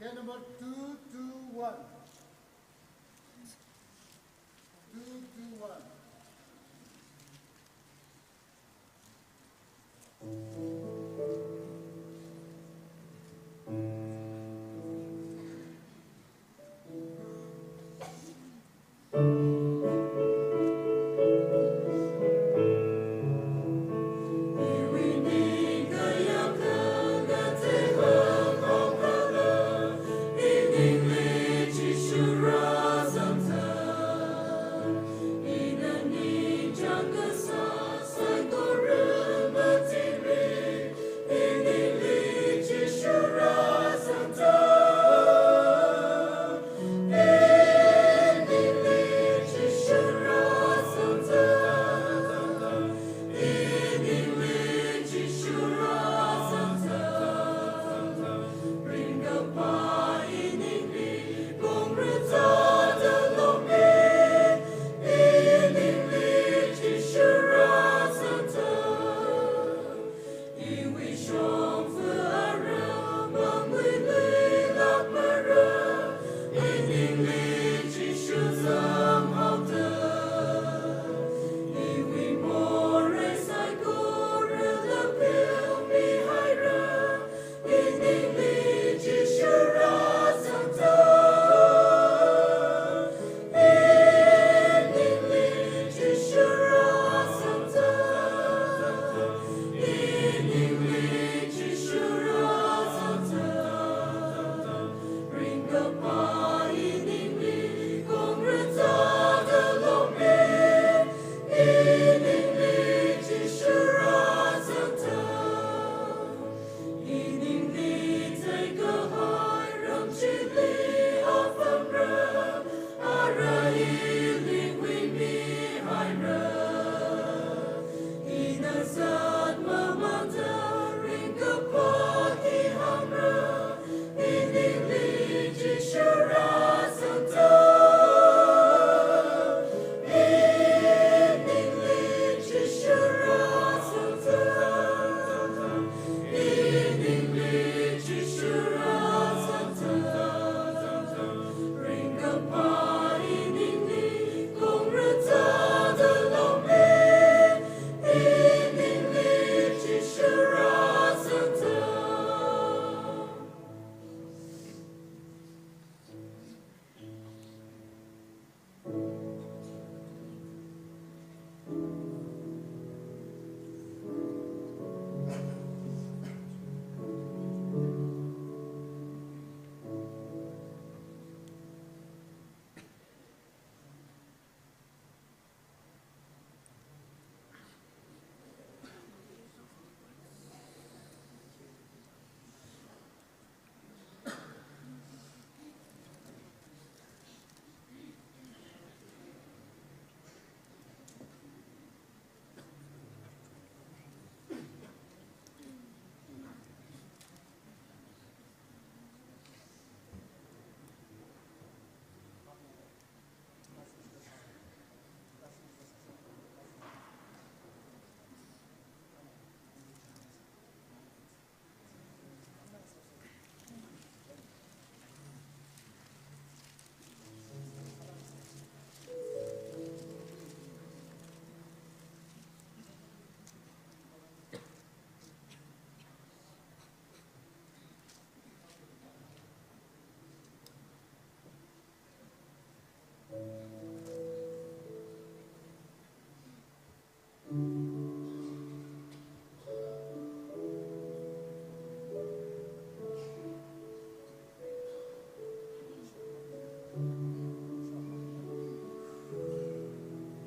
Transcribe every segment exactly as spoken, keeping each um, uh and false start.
K number two two one. Two two one.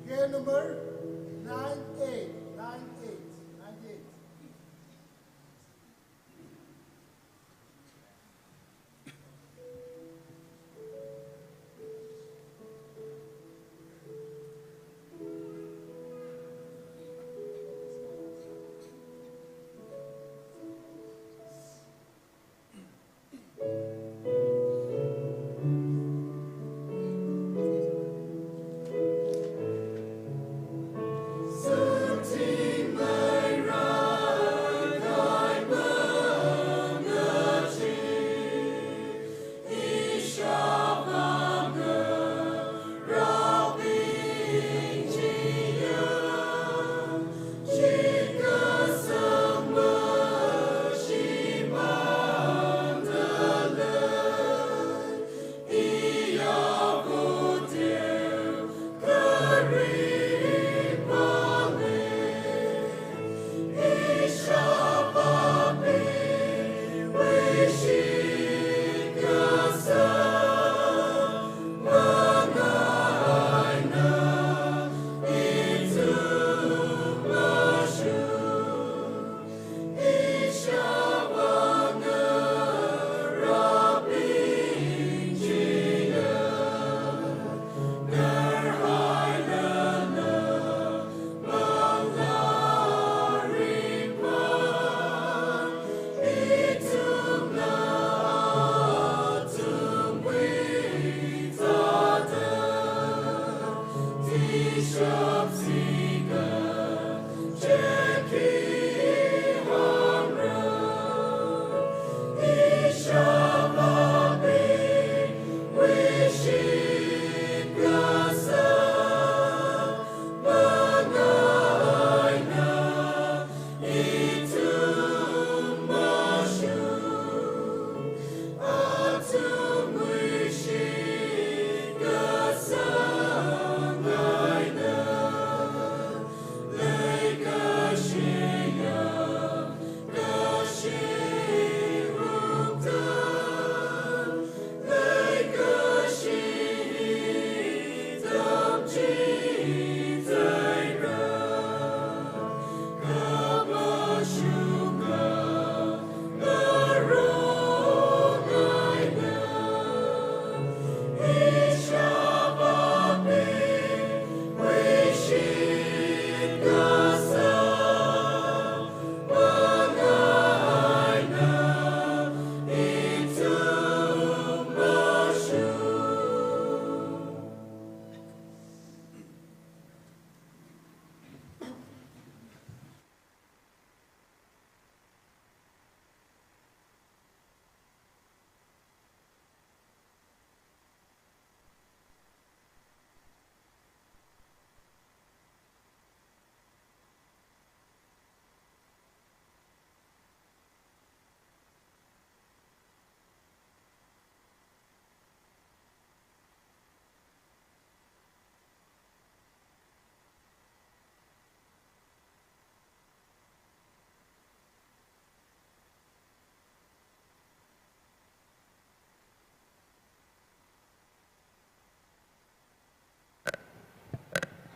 K number nine eight, nine eight, nine eight.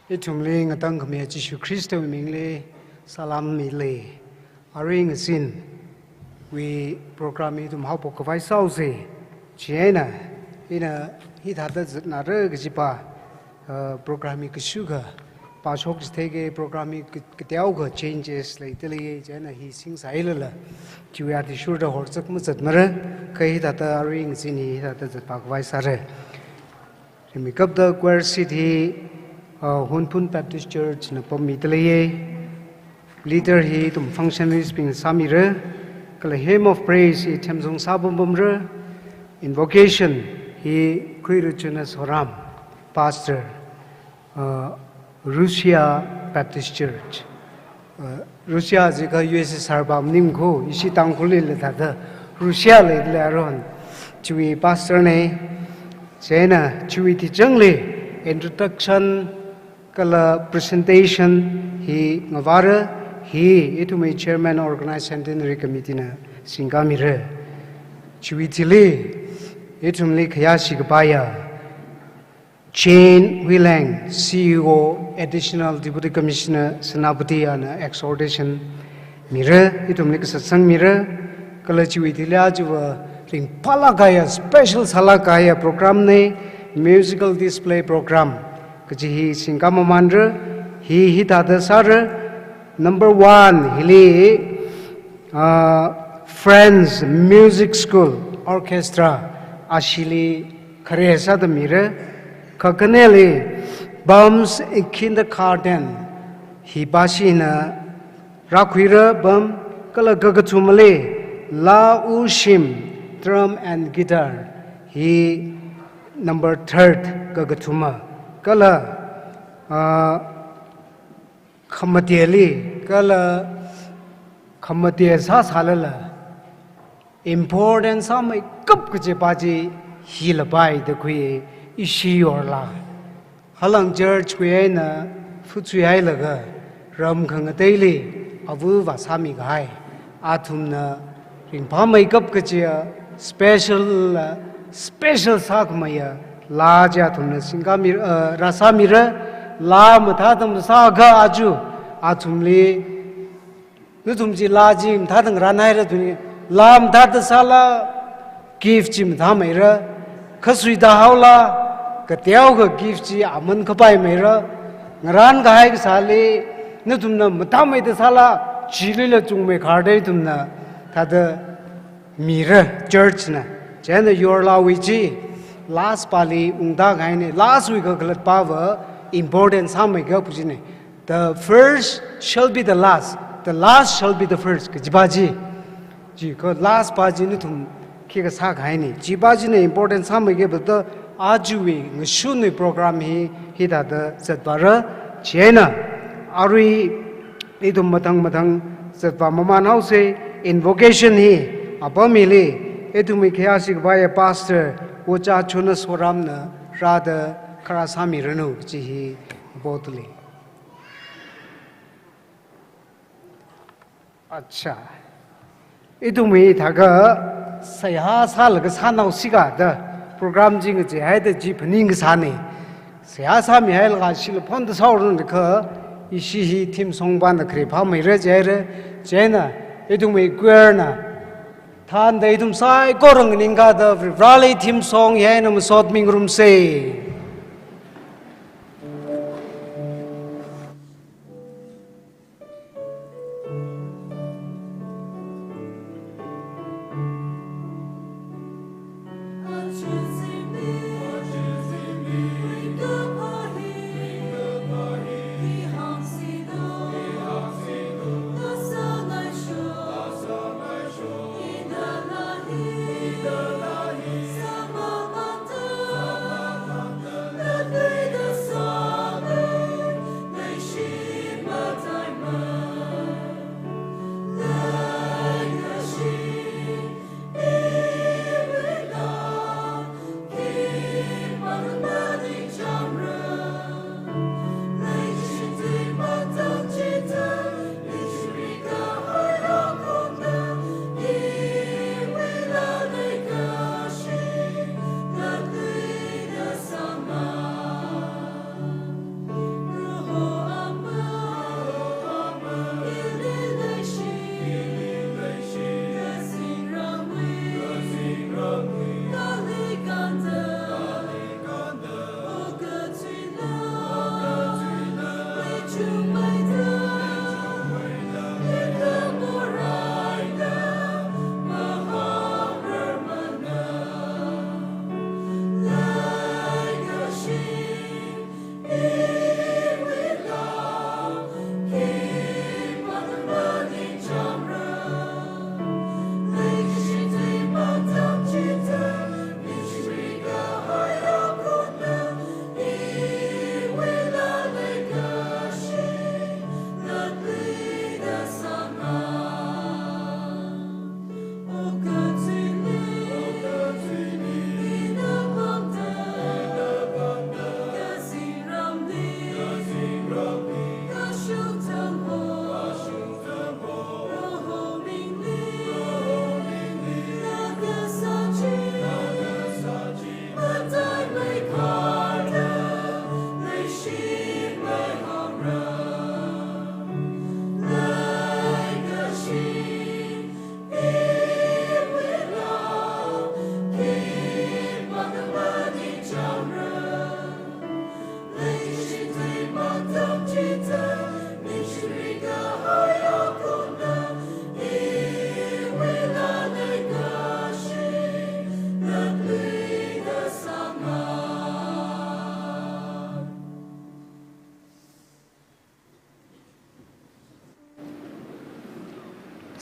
Ithumli ngatangkhami Jishu Khristawui mingli salam mili. Arui ngazinwui program hi ithum haophok khavai sāhaosa. Chieina, ina hithāda zatnara kajipa, uh, program hi kashukha pāshok chitheikha program hi ka-, kateokha changes leidalei, chieina hi singsailala, chiwui athishurda horzak mazatmara, kha hithāda arui ngazin hi hithāda zatpā khavai sāra. Rimeikapta choir seat hi, uh, Hunphun Baptist Church na pammidalei. Leader hi ithum functionaries bing sāmira. Kala hymn of praise hi Themsong sāpampamra. Invocation hi Khuira Jonas Horam, Pastor, uh, Russia Baptist Church. Uh, Russia jiakha U S S R pam ningkho, ishi Tangkhulli lei thāda, Russia leilei aron. Chiwui pastor na, chieina chiwui tichangli introduction kala presentation hi ngavāra, hi ithumwui chairman organized centenary committee na singkāmira. Chiwui thili, ithumli khayāshi kapaiya Jane Huileng, C E O, Additional Deputy Commissioner, Senapati ana exhortation mira, ithumli kasatsang mira, kala chiwui thili aja va ringphālāk kahaiya, special sālāk kahaiya program na, musical display program, kaji hi singkā mamanra, hi hithāda sāra, number one, hili, uh, Friends Music School Orchestra, ashili khare sāda mira, kakhaneli Bums in Kindergarten, hi pāshina rākhuira bum, kala kakathumali La Ushim, drum and guitar, hi number third kakathuma, kala, uh, khamateli, kala khamate sāsālala, important sāmeikap kajipa chi hila paida khui, ishi yorla. Halang church wui eina phutsuihailaga, ram khangateili, ava vā sāmikahai. Athumna ringphāmeikap kajiya, special, uh, special sākhameiya, laa chi athumna singkāmi, uh, rāsāmira, laa mathāda masāakha aja, athumli, nathum chi laa chi mathāda ngarānhaira tuni, laa mathāda sāla, gift chi mathāmeira, khasuida haola, kateokha gift chi aman khapaimeira, ngarānkahai kasāli, nathumna mathāmeida sāla, chilila chungmeikharda ithumna, thāda mira church na. Chieina yorlawui chi, last pāli ungda kahaina, last wui kakhalatpa va important sāmeikap kajina. The first shall be the last, the last shall be the first, kajipa chi. Chi kha last pa chi nathum khikha sākahaina. Chipa china important sāmeikapa da ajawui ngashunwui program hi, hithāda zatvāra. Chieina, arui ithum mathang mathang zatvā mamanhaosa, invocation hi apam hili, ithumwui khayāshi kapaiya Pastor Ojā Jonas Horamna rāda kharā sāmiranu kaji hi apotli. Acha. Ithumwui thākha seihā sālaga sānao sika da program chi ngacheehaida chi phaning kasāna. Seihā sāmihailaga shila phonda sāhaoranu kha ishi hi theme song pana khare phāmeira jihaira. Chieina ithumwui choir na thānda ithum saikora nganingkada Varivarali theme song hi eina masot mingarumsa.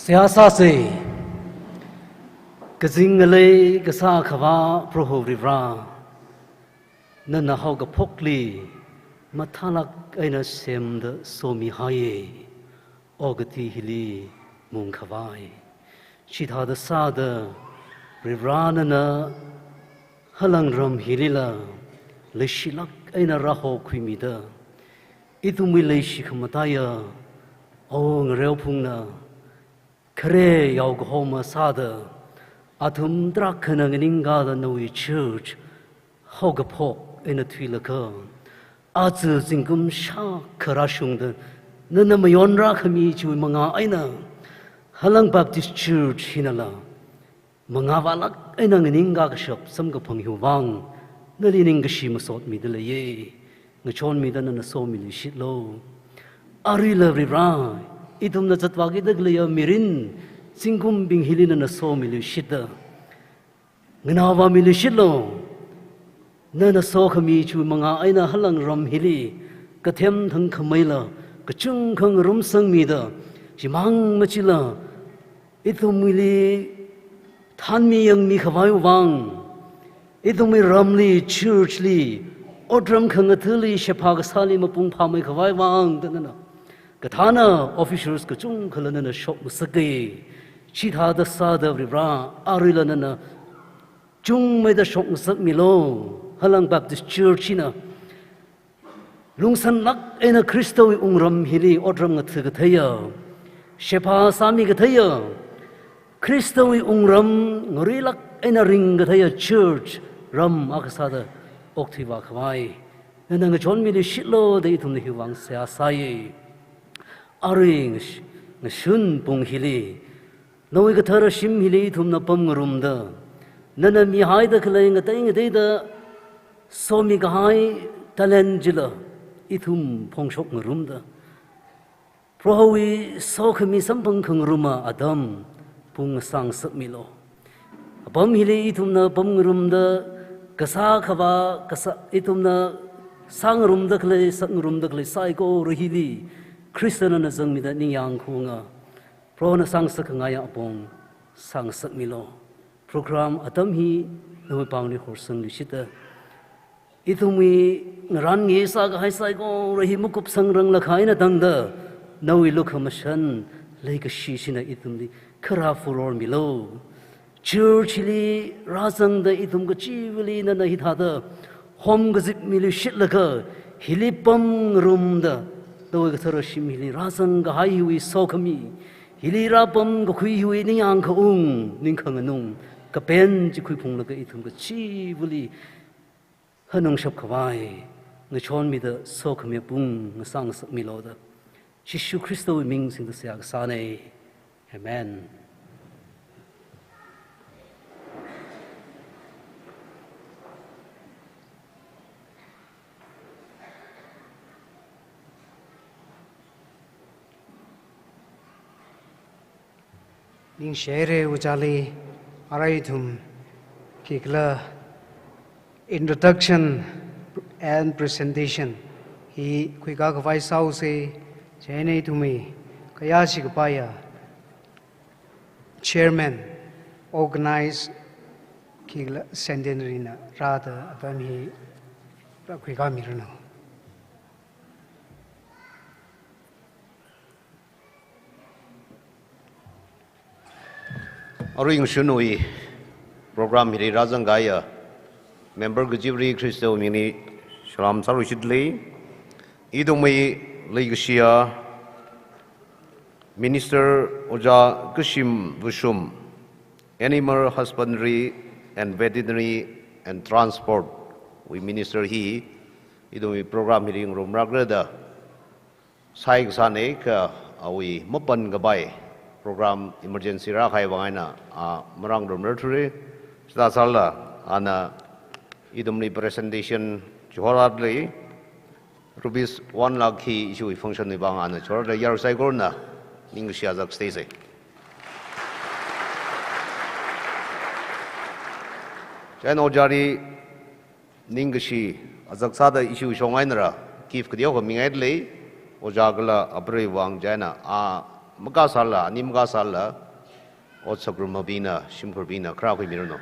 Seihā sāsa. Kazing ngalei kasā Akhava Proho Varivara, nana haokaphokli mathālāk eina semda somihaiya. Okathui hili mungkhavai. Chithāda sāda Varivara nana halang ram hilila leishilāk eina rāhokhuimida, ithumwui leishi khamataiya Awo Ngareo phungna khare yao kahoma sāda, athum tarākhana nganingkāda nawui church haokaphok eina thuilaga, aja zingkum shākha rāshungda nana mayonrākhami chiwui mangā eina Halang Baptist Church hinala mangā vālāk eina nganingkā kashap samkaphang hiwui vang nali ningkashi masotmida leiya. Ngachonmida nana somiluishitlu. Aruila Varivara, ithumna zatvākida khaleiya mirin zingkumbing hili nana somiluishitda, nganao vāmiluishitlu. Nana sokhami chiwui mangā eina halang ram hili kathem thangkhameila kachungkha ngarumsangmida, chimang machila ithumwuili thanmi yangmi khavaiwui vang, ithumwui ramli, church li, otram khangathali, sheba kasāli mapung phāmei khavaiwui vang da nana kathāna officials kachungkhala nana shokngasaka. Chithāda sāda Varivara, aruila nana chungmeida shokngasakmilu. Halang Baptist Church hina lungsanlāk eina Khristawui wungram hili otram ngatha katheiya, sheba sāmi katheiya, Khristawui wungram ngaruilāk eina ring katheiya church ram akha sāda okthuivā khavai nana ngachonmiluishitlu da ithumna hiwui vang seihā sāya. Arui ngash-, ngashun pung hili, nawui kathara shim hili ithumna pamngarumda, nana mihaida khalei ngatei ngateida somi kahai talent chila ithum phongshokngarumda, Prohowui sokhami samphang khangaruma atam pung ngasāngasakmilu. Apam hili ithumna pamngarumda, kasā Akhava, kasā ithumna sāngarumda khalei, sakngarumda khalei saikora hili Khristana zangmida ningyāng khaunga. Prohona sāngasak khangaiya apong sāngasakmilu. Program atam hi nawui pāngli horsangluishitda, ithumwui ngarānngasā kahai saikora hi makupsangranglakha eina tangda, nawui lukhamashan leikashi china ithumli kharā furor milu. Church li rāzangda ithum kachiva̱li nana hithāda homkazipmiluishitlaga, hili pamngarumda, nawui kathara shim hili rāzang kahai hiwui sokhami, hili rāpamkakhui hiwui ningyāng khaung, ningkhanganung, kapen chi khuiphunglaga ithum kachiva̱li hanungshap khavai ngachonmida sokhami pung ngasāngasakmilu da Jishu Khristawui ming singda seihā kasāna. Amen. Ningshi haira ojāli, arui ithum khikhala introduction and presentation hi khuikā khavai sāusa. Chieina ithumwui khayāshi kapaiya chairman, organize khikhala centenary na rāda atam hi rākhuikāmiranu. Arui ngashunwui program hili rāzangkahaiya member kachiva̱li Khristawui mingli salam sāluishitli. Ithumwui leikashiya Minister Ojā Kashim Vashum, Animal Husbandry and Veterinary and Transport wui Minister hi ithumwui program hili ngarumlākra da sai kasāna, kha awui mapankapai program emergency rākahai vang eina a marāngarumrar thura. Chithāsālala ana ithumli presentation chihorāda lei. Rupees one lakh hi ishiwui function wui vang ana chihorāda lei, yarui saikorana ningkashi azak stay sai. Chieina ojāli ningkashi azak sāda ishiwui shong einala gift kateokha mingaida lei. Ojā kala apreiwui vang chieina a makasāla, ani makasāla, ot sākharum mabingna, shimkhurbingna, kharā khuimiranu.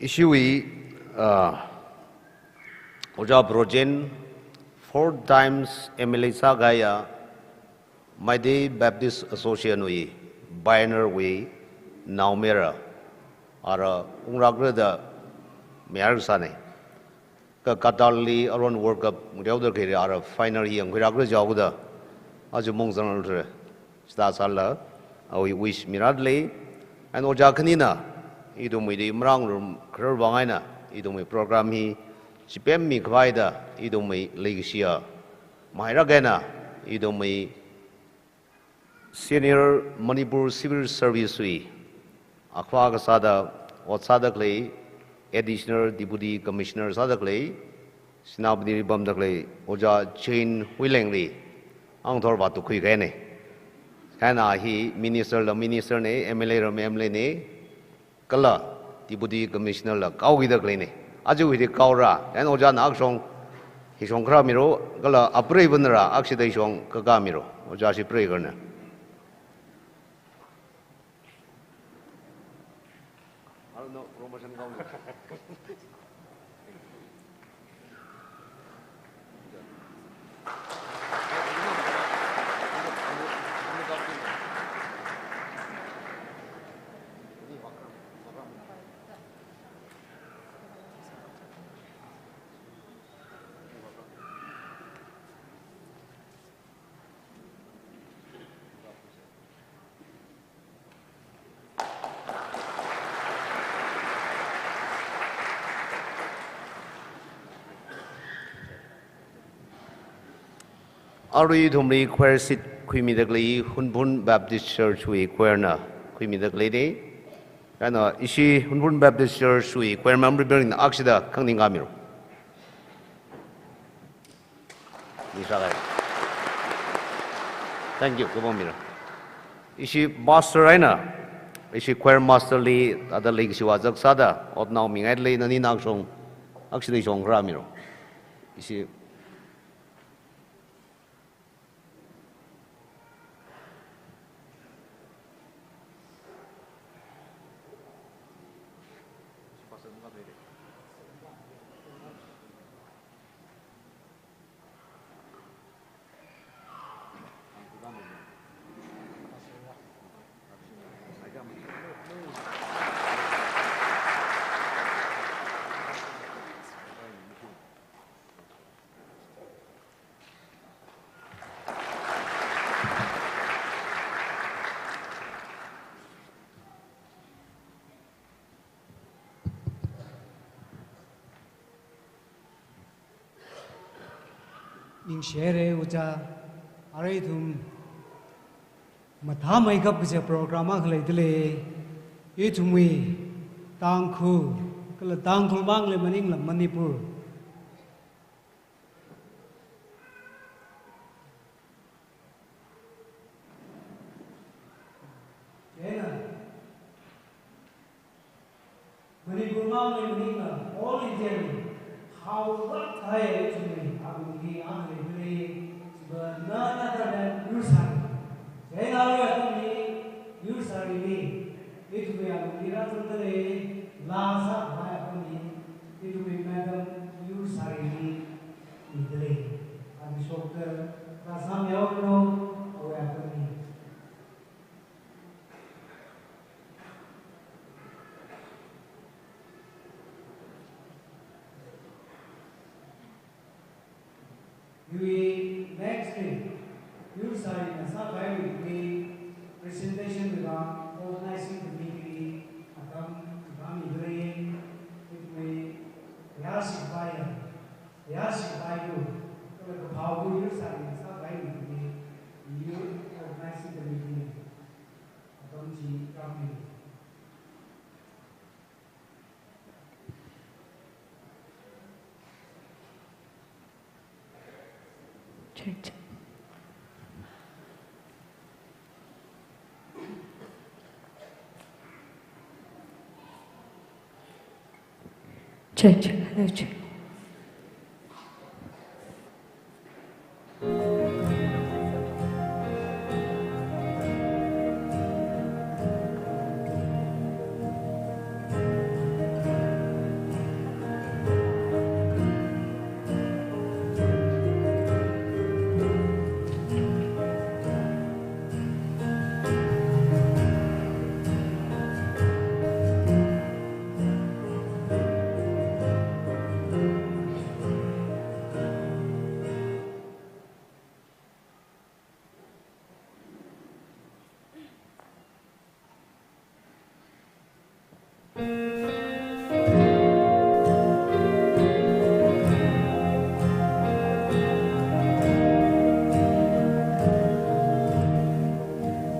Ishiwui, ah, Ojā Brojen, four times M L A sākahaiya, Meitei Baptist Association wui pioneer wui naomayara, ara unglākra da mayar sāna. Kha Qatar li aruihon World Cup ngareoda khalei ara final hi yangkhuilākra jihaoda, aja mung zanglākra. Chithā sālala, awui wish mirada lei, and ojā khanina, ithumwuili marāngarum kharar vang eina, ithumwui program hi chipemmi khavai da, ithumwui leikashiya mahailāk eina, ithumwui Senior Manipur Civil Service wui akhava kasāda ot sāda khalei Additional Deputy Commissioner sāda khalei, Senapati li pamda khalei Ojā Jane Huileng li ngathor vātukhui kahaina. Kha ana hi Minister la Minister na, M L A la M L A na, kala Deputy Commissioner la kaokida khaleina. Aja hili kaora, and ojāna akshong, hishong kharāmilu, kala apreivanara akshida hishong kakāmilu. Ojā shi preikarna. Arui ithumli choir seat khuimida khalei Hunphun Baptist Church wui choir na khuimida khaleina. Kha ana ishi Hunphun Baptist Church wui choir member bingna akshida khangning kamilu. Ni sālai. Thank you, kapam mira. Ishi pastor eina, ishi choir master li, thāda leikashiwui zak sāda, otnao mingai lei nani nakshong, akshida shong kharāmilu. Ishi Ningshihaira ojā, arui ithum mathāmeikap kaja program akha leida lei, ithumwui Tangkhul, kala Tangkhul mang lei maningla Manipur. Chieina Manipur mang lei maningla all India li haolāk kahai ithumwui agung hi akha leida lei, chiva nana da nana yursari. Chieina arui atam hi yursari ni, ithumwui alungli rāzangda lei, laa sākhavai atam hi, ithumwui madam yursari ni, mida lei. Ani shokta, rāzang yaoranu, awui atam hi. Iwui next week, yursarina sākahaiwui presentation wui vang organizing committee li atam, atam mida lei, ithumwui yasi Check, check, hello, check.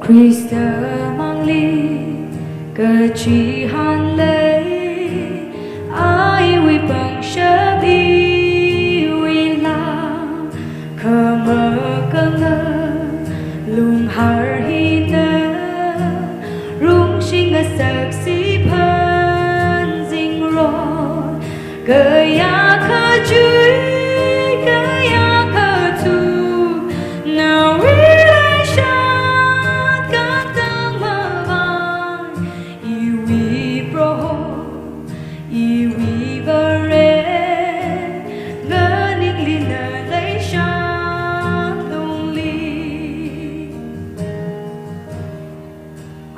Khrista mangli kachihān lei, a iwui pangshap iwui lāng, khamakanga lunghār hina, rungshinga saksi phanzingro, kayākha chui, kayākha thu, nawui leishat katang mavai, iwui Proho, iwui Vare, nganingli na leishat lungli.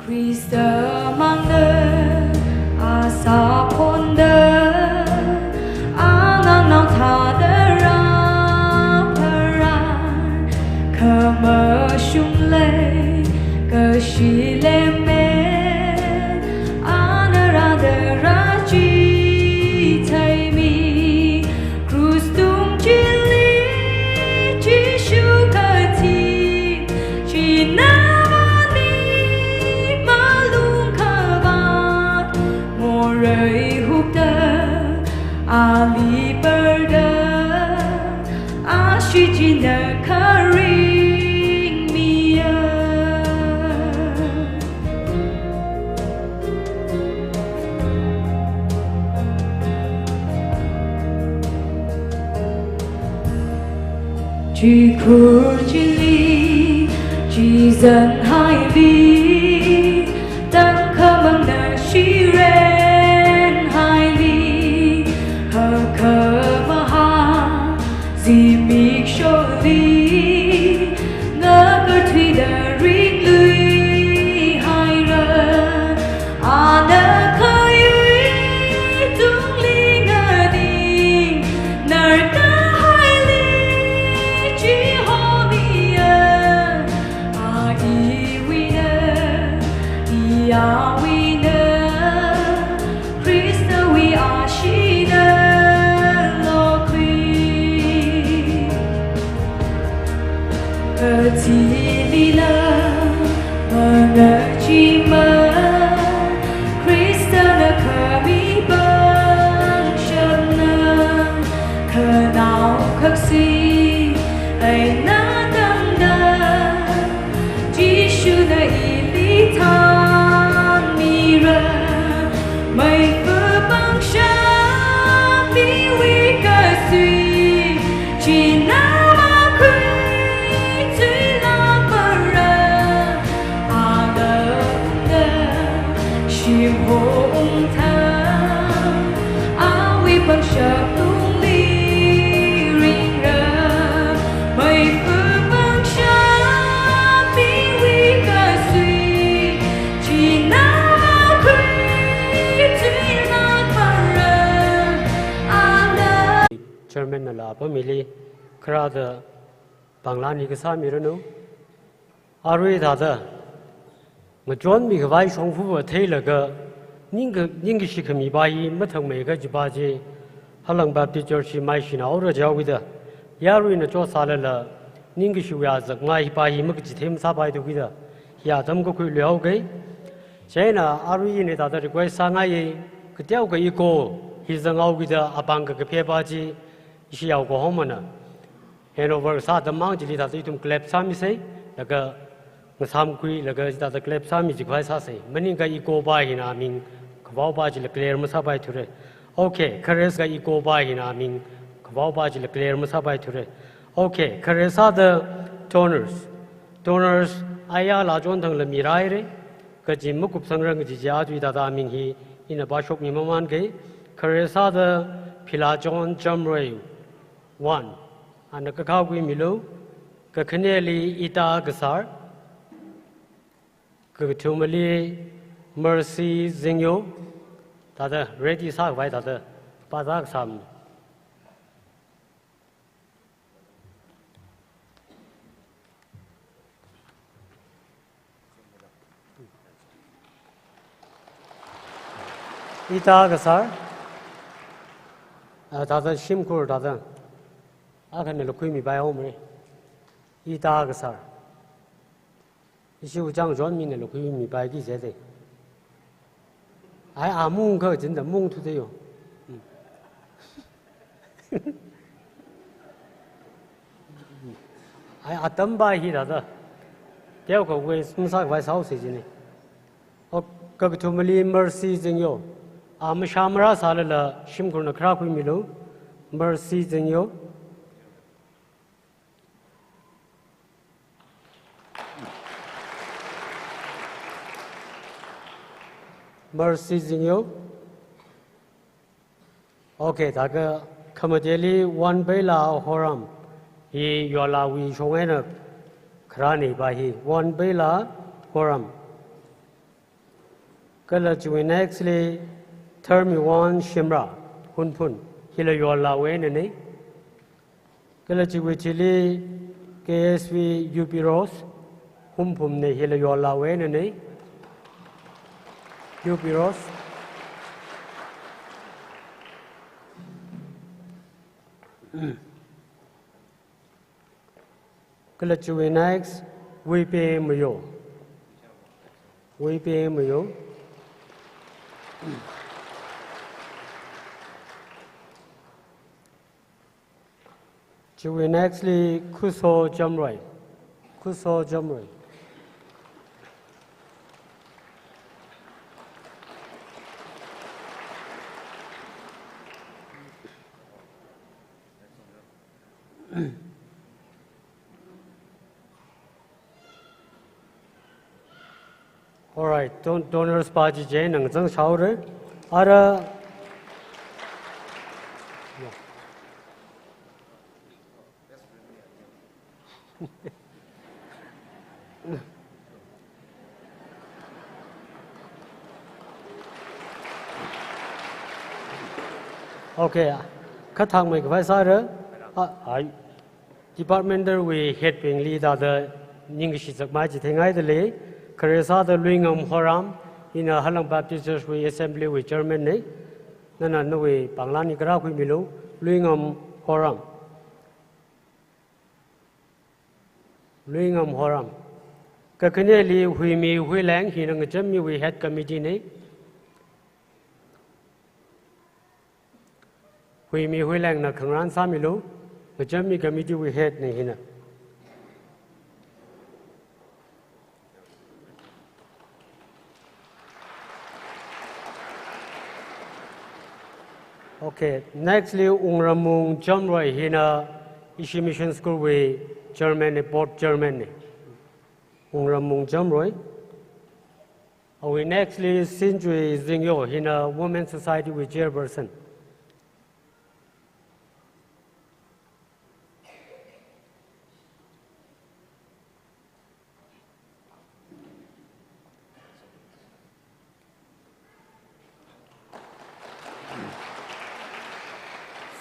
Khrista mangna asā phonda, angangnao thāda rāpharan, khamashung lei kashi lemmet, ana rāda rāchitheimi, krus tung chili Jishu kathi, china mani malung khavāt, morei hupda, ali parda, ashee china kharing miya. Chikhur chili, chizan haili, tangkhamangna shiren haili, hakkhamahā zimik sholi, ngakarthuida ringlui haira, ana khayui tungli nganing, narta haili chihomiya, a iwuina, iyawuina, Khristawui asheena lokhui. Kathilila mangacheeman, Khristana khami pangshapna, khanao khaksui eina tangda, Jishuna ili thanmira, meifa pangshap miwui kasui, china makhuithuilāk mara, ana ungda shimhong thang, awui pangshap tungli ringra, meifa pangshap miwui kasui, china makhuithuilāk mara, ana. Chairman nala apam hili kharāda pāngla ni kasā miranu. Arui thāda, ngachonmi khavai shongfa theilaga, ningka-, ningkashi khami pa hi mathangmei kajipa chi, Halang Baptist Church hi maishina aura jaowida, yaruina chosālala, ningkashiwui azak ngai pa hi makachithei masāpai da kida, hi atam kakhuilu haoke. Chieina arui ina thāda request sāngai, kateokha iko hi zanghaokida apāng kakaphei pa chi, ishi yao kahomana. Handover sāda mang chili thāda ithum clap sāmisei, laga ngasāmkhuilaga chithāda clap sāmi jikhavai sāsei. Maningakha echo pa hina aming khavao pa chila clear masāpaithura. Okay, khare sāda echo pa hina aming khavao pa chila clear masāpaithura. Okay, khare sāda donors. Donors, aya lachon thangla miraire. Kaji makupsangrang kaji chi aja hithāda aming hi ina pāshokmi mamānkei. Khare sāda Philachon Jamroi one. Ana kakhaokhuimilu. Kakhaneli Ita Kasar. Kakathumali Mercy Zingyo. Thāda ready sākhavai thāda pāzā kasāmi. Ita Kasar. Ah, thāda shimkhur thāda. Akhanala khuimipai haomare. Ita Kasar. Ishi uchang John minala khuimipaiki jide. Ai, a mung kha jinda mung thuda yo. Ai, atam pa hi thāda. Teokha waste masākhavai sāhaosei jine. O, kakathumali Mercy Zingyo. A mashā marāsālala shimkhurna kharā khuimilu. Mercy Zingyo. Mercy Zingyo. Okay, thākha khamateli Wonbeila Horam. Hi Yolawui shong eina kharāne pa hi. Wonbeila Horam. Kala chiwui next li Tharmiwon Shimrah, Hunphun, hila Yolawui einane. Kala chiwui thili K S V Yupi Rose, Hunphunne, hila Yolawui einane. Yupi Rose. Kala chiwui next, Wuipe Mayo. Wuipe Mayo. Chiwui next li Khuso Jamroi. Khuso Jamroi. All right, don-, donors pa chi chieina ngazang shaore. Ara. Okay, kha thangmeikhavai sāra. Ah, ai. Departmental wui head bingli thāda ningkashi zakmai chi theingaidalei. Khare sāda Luingam Horam, ina Halang Baptist Church wui Assembly wui Chairman ne. Nana nawui pānglan hi kharā khuimilu, Luingam Horam. Luingam Horam. Kakhaneli Huimi Huileng, hina ngachammiwui head committee ne. Huimi Huilengna khangarān sāmilu, ngachammi committee wui head ne hina. Okay, next li Wungramung Jamroi, hina Ishi Mission School wui chairman ne, board chairman ne. Wungramung Jamroi. Awui next li Sinjui Zingyo, hina Women Society wui chairperson.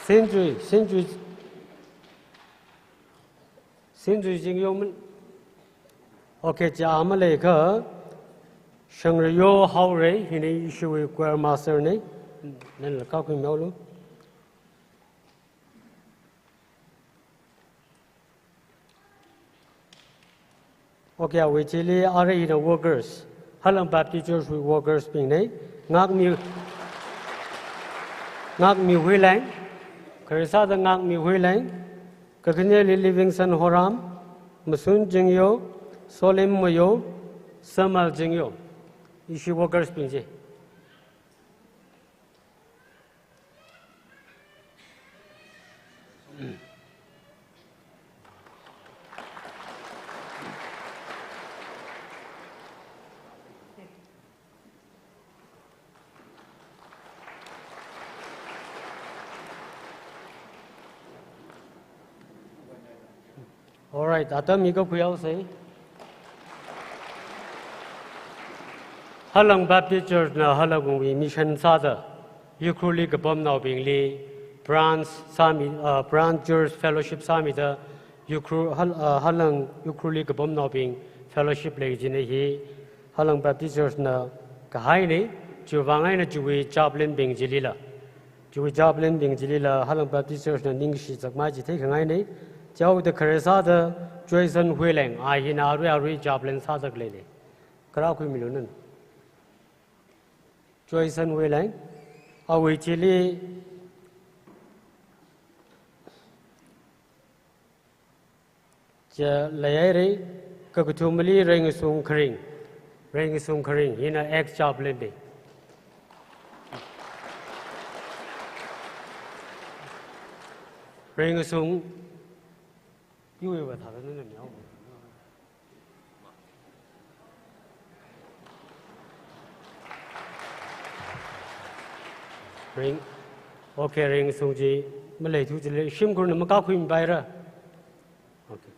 Sinjui, Sinjui, Sinjui Zingyo man. Okay, chi a maleikha, Shangrayo Haorei, hina ishiwui choir master ne, nana kakhui maolu. Okay, awui thili ara hina workers. Halang Baptist Church wui workers bing ne. Ngakmi, Ngakmi Huileng. Khare sāda Ngakmi Huileng. Kakhane li Livingston Horam, Masun Jingyo, Solim Mayo, Samuel Jingyo. Ishi workers bing chi. Alright, atam hi kakhui haosei. Halang Baptist Church na halangwui mission sāda, Ukhrulli kapamnaobingli branch sāmi, uh, branch church fellowship sāmida, Ukhrul, hal-, uh, halang Ukhrulli kapamnaobing fellowship lei jina hi, Halang Baptist Church na kahaina, chiwuivang eina chiwui chaplain bing chilila. Chiwui chaplain bing chilila Halang Baptist Church na ningshi zakmai chi theikhangaina. Chaoda khare sāda Joyson Huileng, a hina arui arui chaplain sāzak leina. Kharā khuimilu nana. Joyson Huileng, awui thili Cha leihaira, kakathumali Reingasung Kharing. Reingasung Kharing, hina ex chaplain bing. Reingasung, iwui va thāda nana miao. Reing-, okay, Reingasung chi maleithu chili, shimkhurna makakhui mipaira. Okay.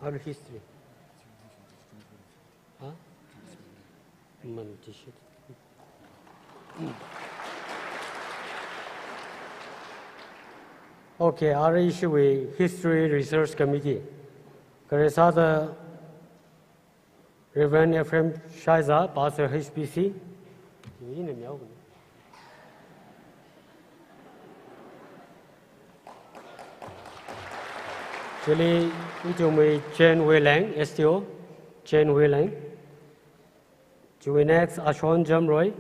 Our history. Huh? Man, this shit. Okay, ara ishiwui History Research Committee. Khare sāda Reverend Ephraim Shaiza, Pastor H B C. Ina miao. Chili, ithumwui Jane Huileng, S T O, Jane Huileng. Chiwui next, Ashon Jamroi.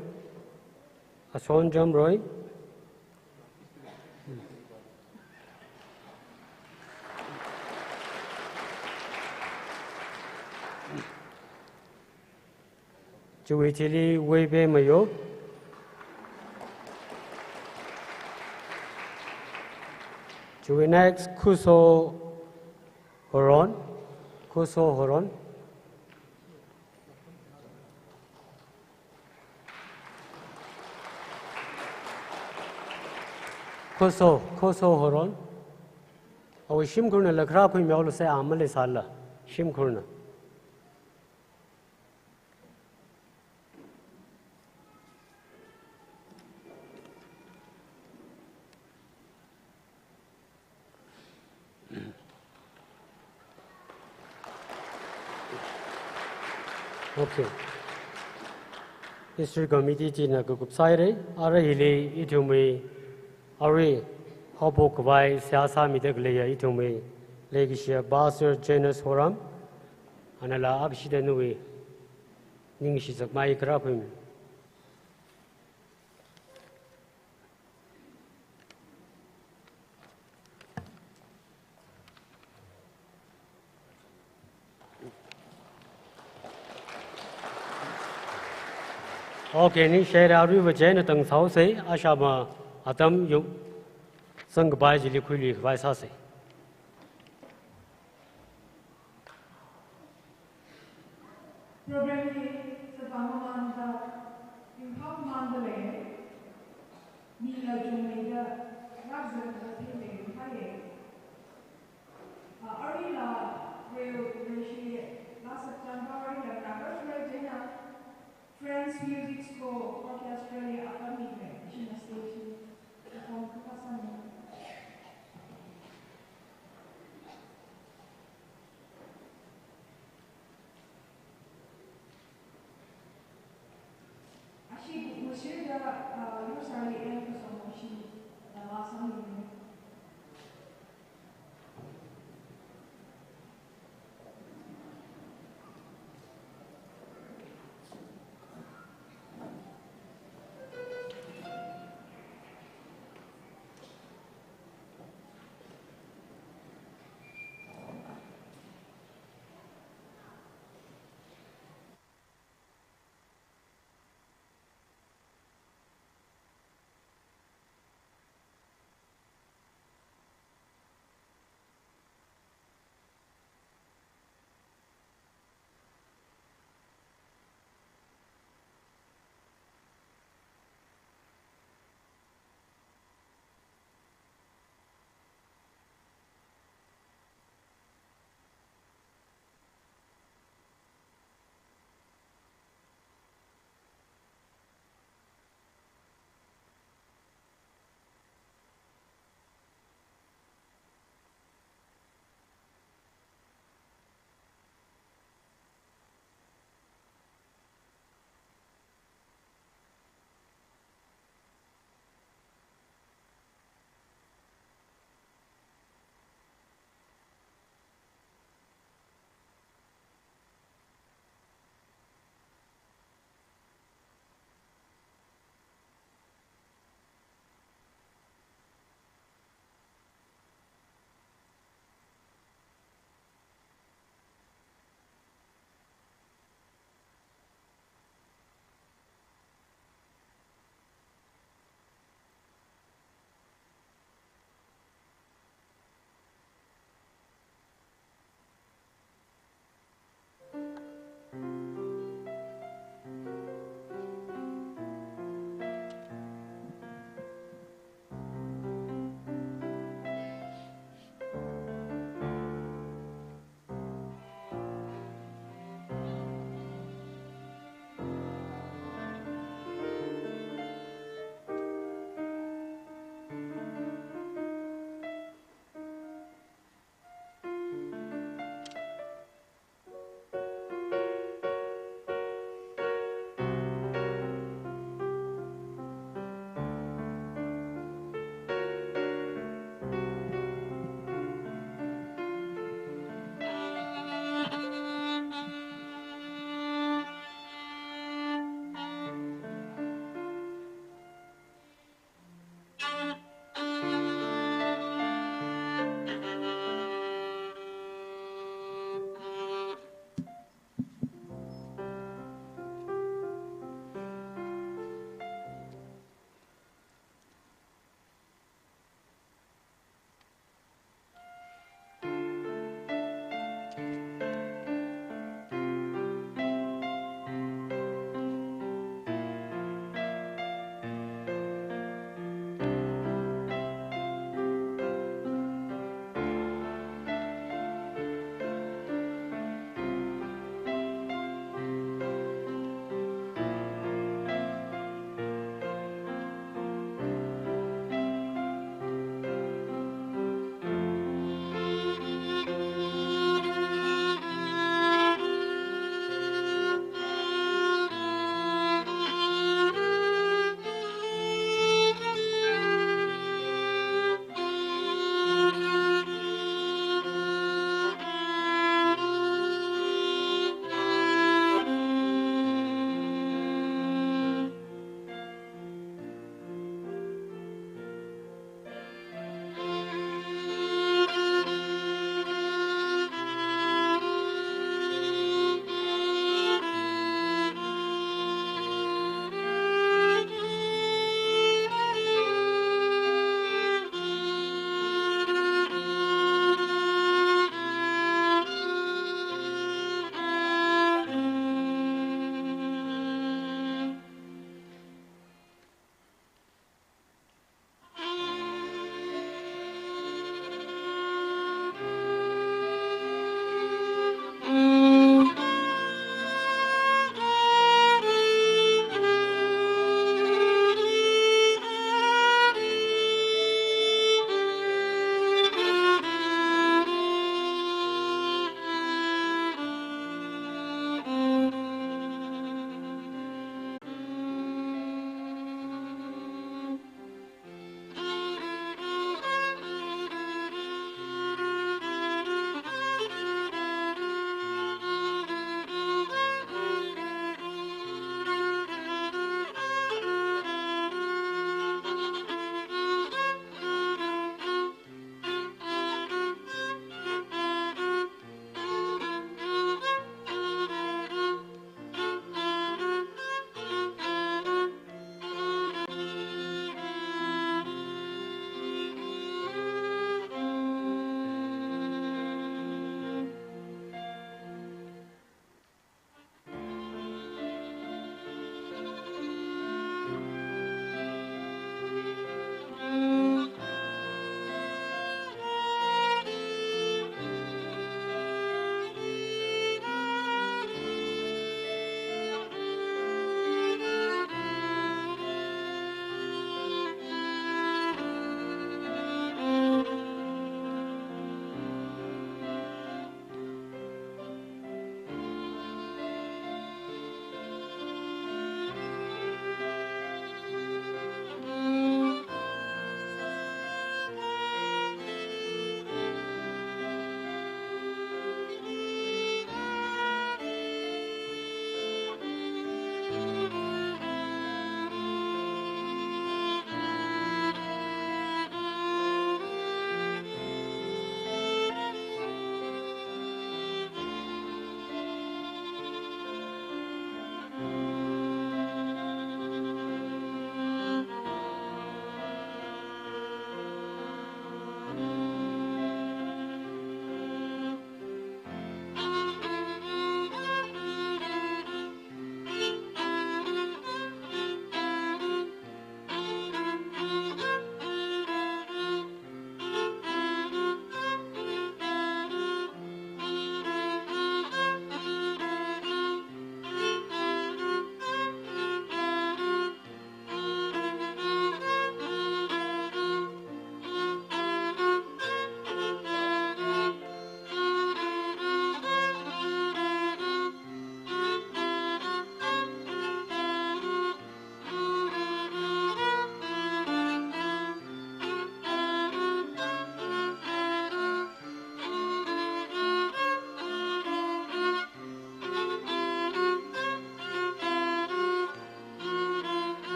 Ashon Jamroi. Chiwui thili Weibe Mayo. Chiwui next, Khuso Horon. Khuso Horon. Khuso, Khuso Horon. Awui shimkhurnala kharā khuimiaolusei, a maleisāla. Shimkhurna. Okay. History Committee china kakup sāhaira, ara hili ithumwui, arui haophok khavai seihā sāmida khaleiya ithumwui leikashiya Pastor Janus Horam, anala akshida nawui ningshi zakmai kharā khuimi. Okay, ningshihaira, aruiva chieina tangsaosei, ashama atam yuk zangkapai chili khuilui khavai sāsei. Program hi sāvā mamanda, ringphā mamanda lei. Mila chungmeida, rāzangda theingai ringphāya. Ah, aruila, reo, reshi, la September, aruila, Naga Reo Day na, French Music School Orchestra li apam mikhui, ishina station, perform kakasāna. Ashi, mushirda, ah, yusali el kasong ashi, ah, la sāmi.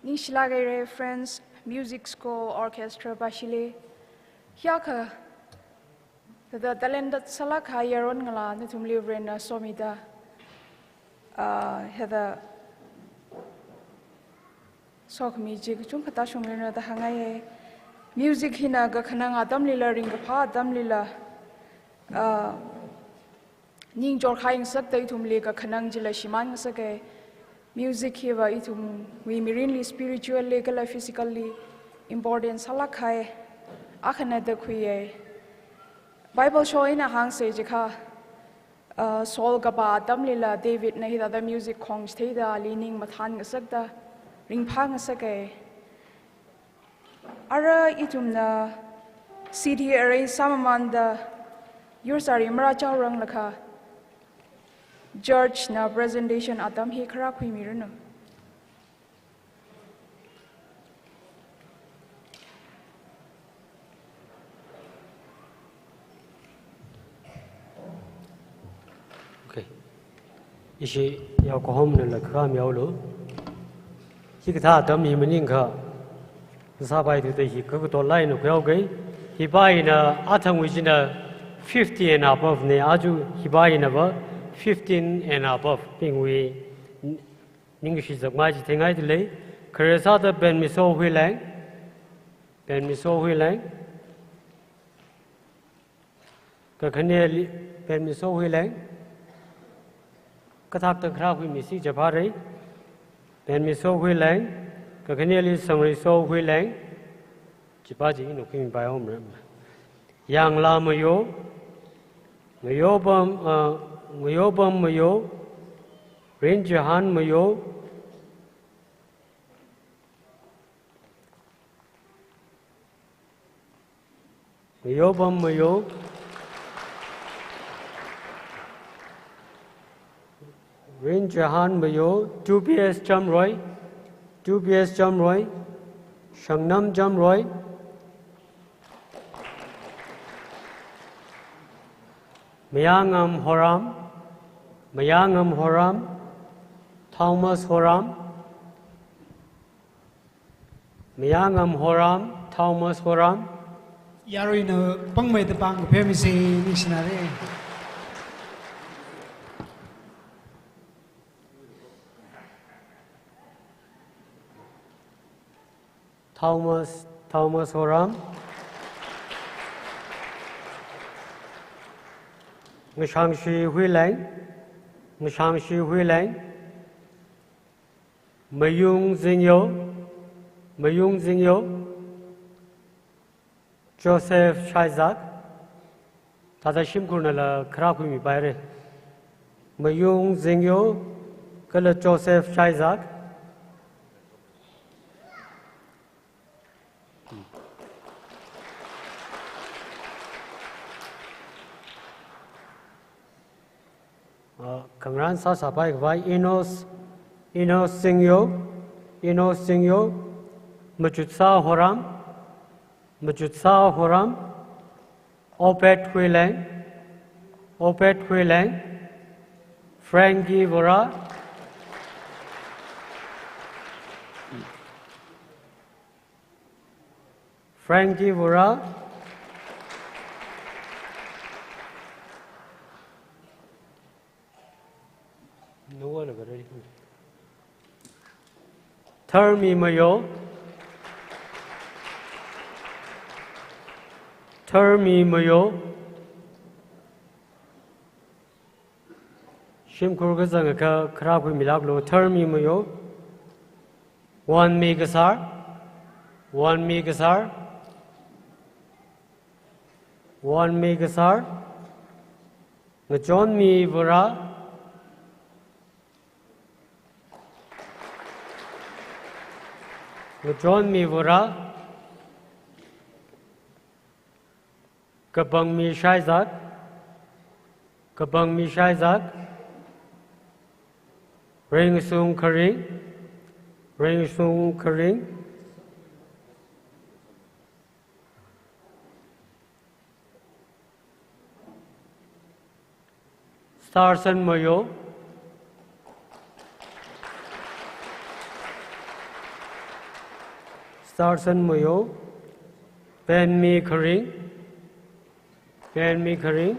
Ningshilāk haira friends, music school orchestra pāshili. Hiyākha thāda talented sālāk kahai yaron ngalā nathumli Varena somida, ah, thāda sokhami chi kachungkha tāshungmiranu da hāngngaiya. Music hina kakhanang atamlila, ringkaphā atamlila, ah, ning chorkhaingasakta ithumli kakhanang chila shimānngasaka. Music hiva ithumwui mirinli spiritually kala physically important sālāk kahai akhana da khuiya. Bible shong eina hāngsa chiakha, ah, Saul kapā atamlila Davidna hithāda music khongchitheida ali ning mathānngasakta, ringphāngasaka. Ara ithumna C D arrange sāmamānda yursāri marāchaoranglakha, judge na presentation atam hi kharā khuimiranu. Okay. Ishi yaokahomnala kharam yaolu. Hikathā atam hi maningakha, sāpaithuda hi kakato laina khuihaoga. Hipa hina athangwui china fifty and above na, aja hipa hinava fifteen and above bingwui ningshi zakmai chi theingaidalei. Khare sāda Benmiso Huileng. Benmiso Huileng. Kakhaneli Benmiso Huileng. Kathakta kharā khuimisi chapharei. Benmiso Huileng. Kakhaneli Sangriso Huileng. Chipa chi ina khuimipai omra. Yangla Mayo. Ngayobam, ah, Ngayobam Mayo. Rinjahan Mayo. Ngayobam Mayo. Rinjahan Mayo, two P S Jamroi, two P S Jamroi, Shangnam Jamroi. Mayangam Horam, Mayangam Horam, Thomas Horam. Mayangam Horam, Thomas Horam. Yaruina pāngmeida pāng kapheomisi, ningshinare. Thomas, Thomas Horam. Ngashangshi Huileng, Ngashangshi Huileng. Mayung Zingyo, Mayung Zingyo, Joseph Shaizak, thāda shimkhurnala kharā khuimipaire. Mayung Zingyo, kala Joseph Shaizak. Ah, khangarān sāsāpai khavai Enos, Enos Singyo, Enos Singyo, Machutsā Horam, Machutsā Horam, Obed Huileng, Obed Huileng, Frankie Vora, Frankie Vora. No one over there. Tharmi Mayo. Tharmi Mayo. Shimkhur kazang kha kharā khuimilāklu, Tharmi Mayo. Wanmi Kasar. Wanmi Kasar. Wanmi Kasar. Ngachonmi Vora. Ngachonmi Vora. Kapangmi Shaizak. Kapangmi Shaizak. Rengsung Kharing. Rengsung Kharing. Starson Mayo. Starson Muyo, Penmi Kharing, Penmi Kharing,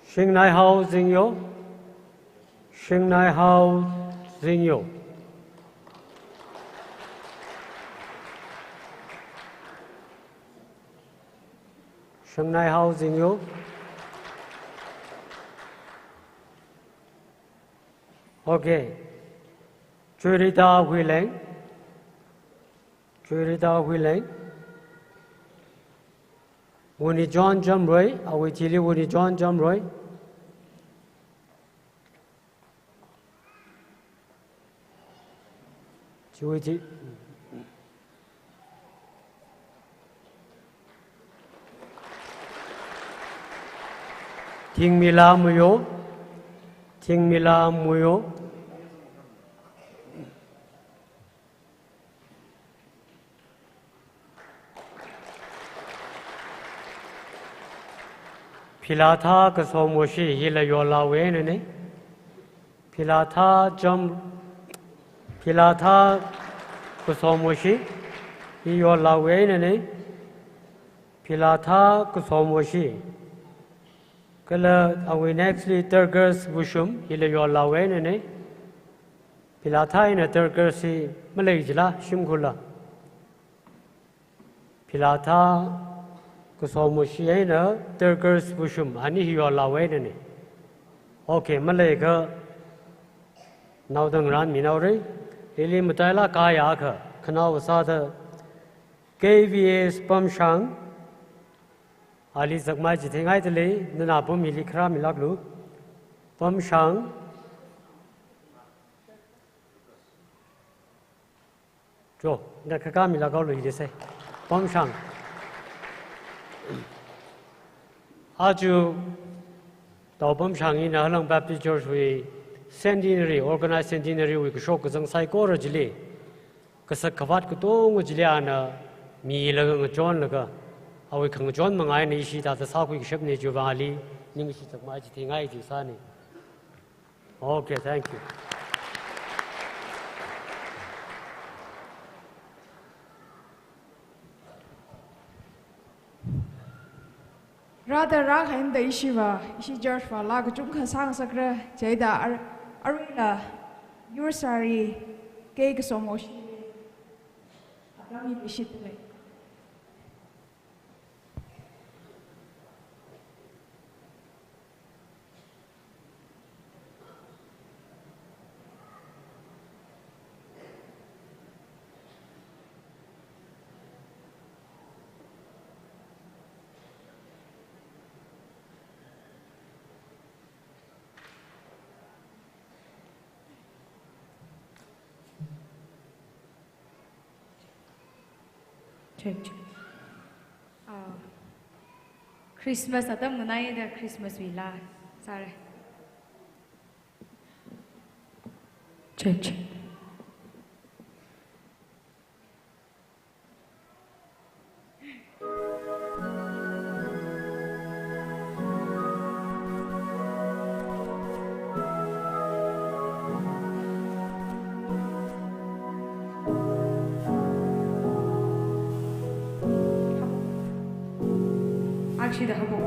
Shingnaihao Zingyo, Shingnaihao Zingyo, Shingnaihao Zingyo. Okay. Chuirida Huileng. Chuirida Huileng. Wuni John Jamroi, awui thili Wuni John Jamroi. Chiwui thi. Thingmila Muyo, Thingmila Muyo. Philatha Kasomoshi, hila yorlawui einana. Philatha Jam, Philatha Kasomoshi, hi yorlawui einana. Philatha Kasomoshi. Kala awui next li Terkers Vushum, hila yorlawui einana. Philatha eina Terkers hi malei jila, shimkhurla. Philatha Kasomoshi eina Terkers Vushum, ani hi yorlawui einana. Okay, maleikha naoda ngarānminaorei. Hili matailāk kahai akha, khanao sāda K V S Pamshang, ali zakmai chitheingaidalei, nana pam hili kharā milāklu. Pamshang. Jo, na khakā milākhaolu hili sai. Pamshang. Aja Tao Pamshang hina Halang Baptist Church wui centenary, organized centenary wui kashok kazang saikora chili, kasak khavāt katonga chili ana milaga ngachonlaga, awui khangachon manga eina ishi thāda sākhui kashapna, chiwui vang ali ningshi zakmai chitheingai chi sāna. Okay, thank you. Rāda rākahai eina ishiva, ishi church va laa kachungkha sāngasakra, chieina ar-, aruila yursāri K Kasomoshi, atam hi ishitlei. Check, check. Ah, Christmas atam nganaida Christmas wui laa sāra. Check, check. Akshida habo.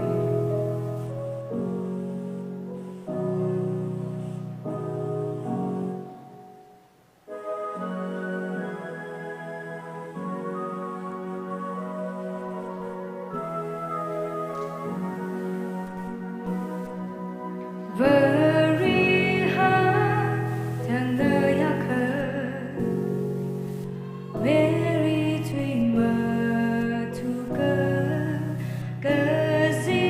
Very high, tangda yakha. Mary twin matuka, kazi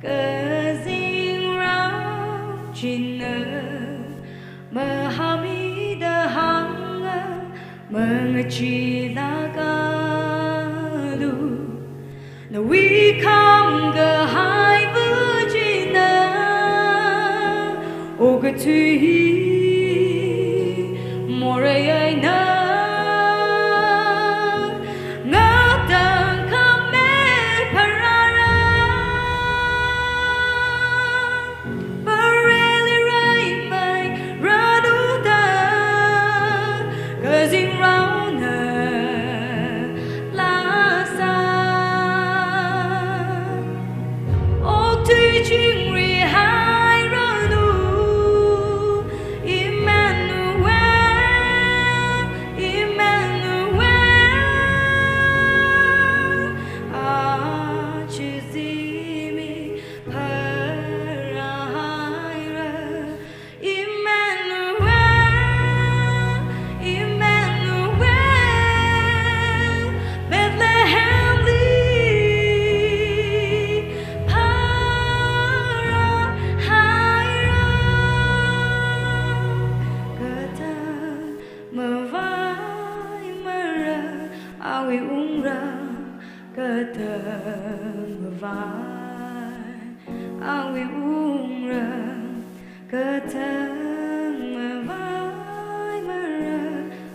Kazingrao china mahamida hānga mangacheelākalu. Nawui kham kahaiva china okathui hi morei eina ngatangkhame pharāra. Pareli raimei rānuda kazingraona lāsa. Okthui chingri hairanu, Emmanuel, Emmanuel, aja zimiksho pharāhaira. Emmanuel, Emmanuel, Bethlehem li pharāhaira. Katang mavaimara awui wungram, katang mavai awui wungram, katang mavaimara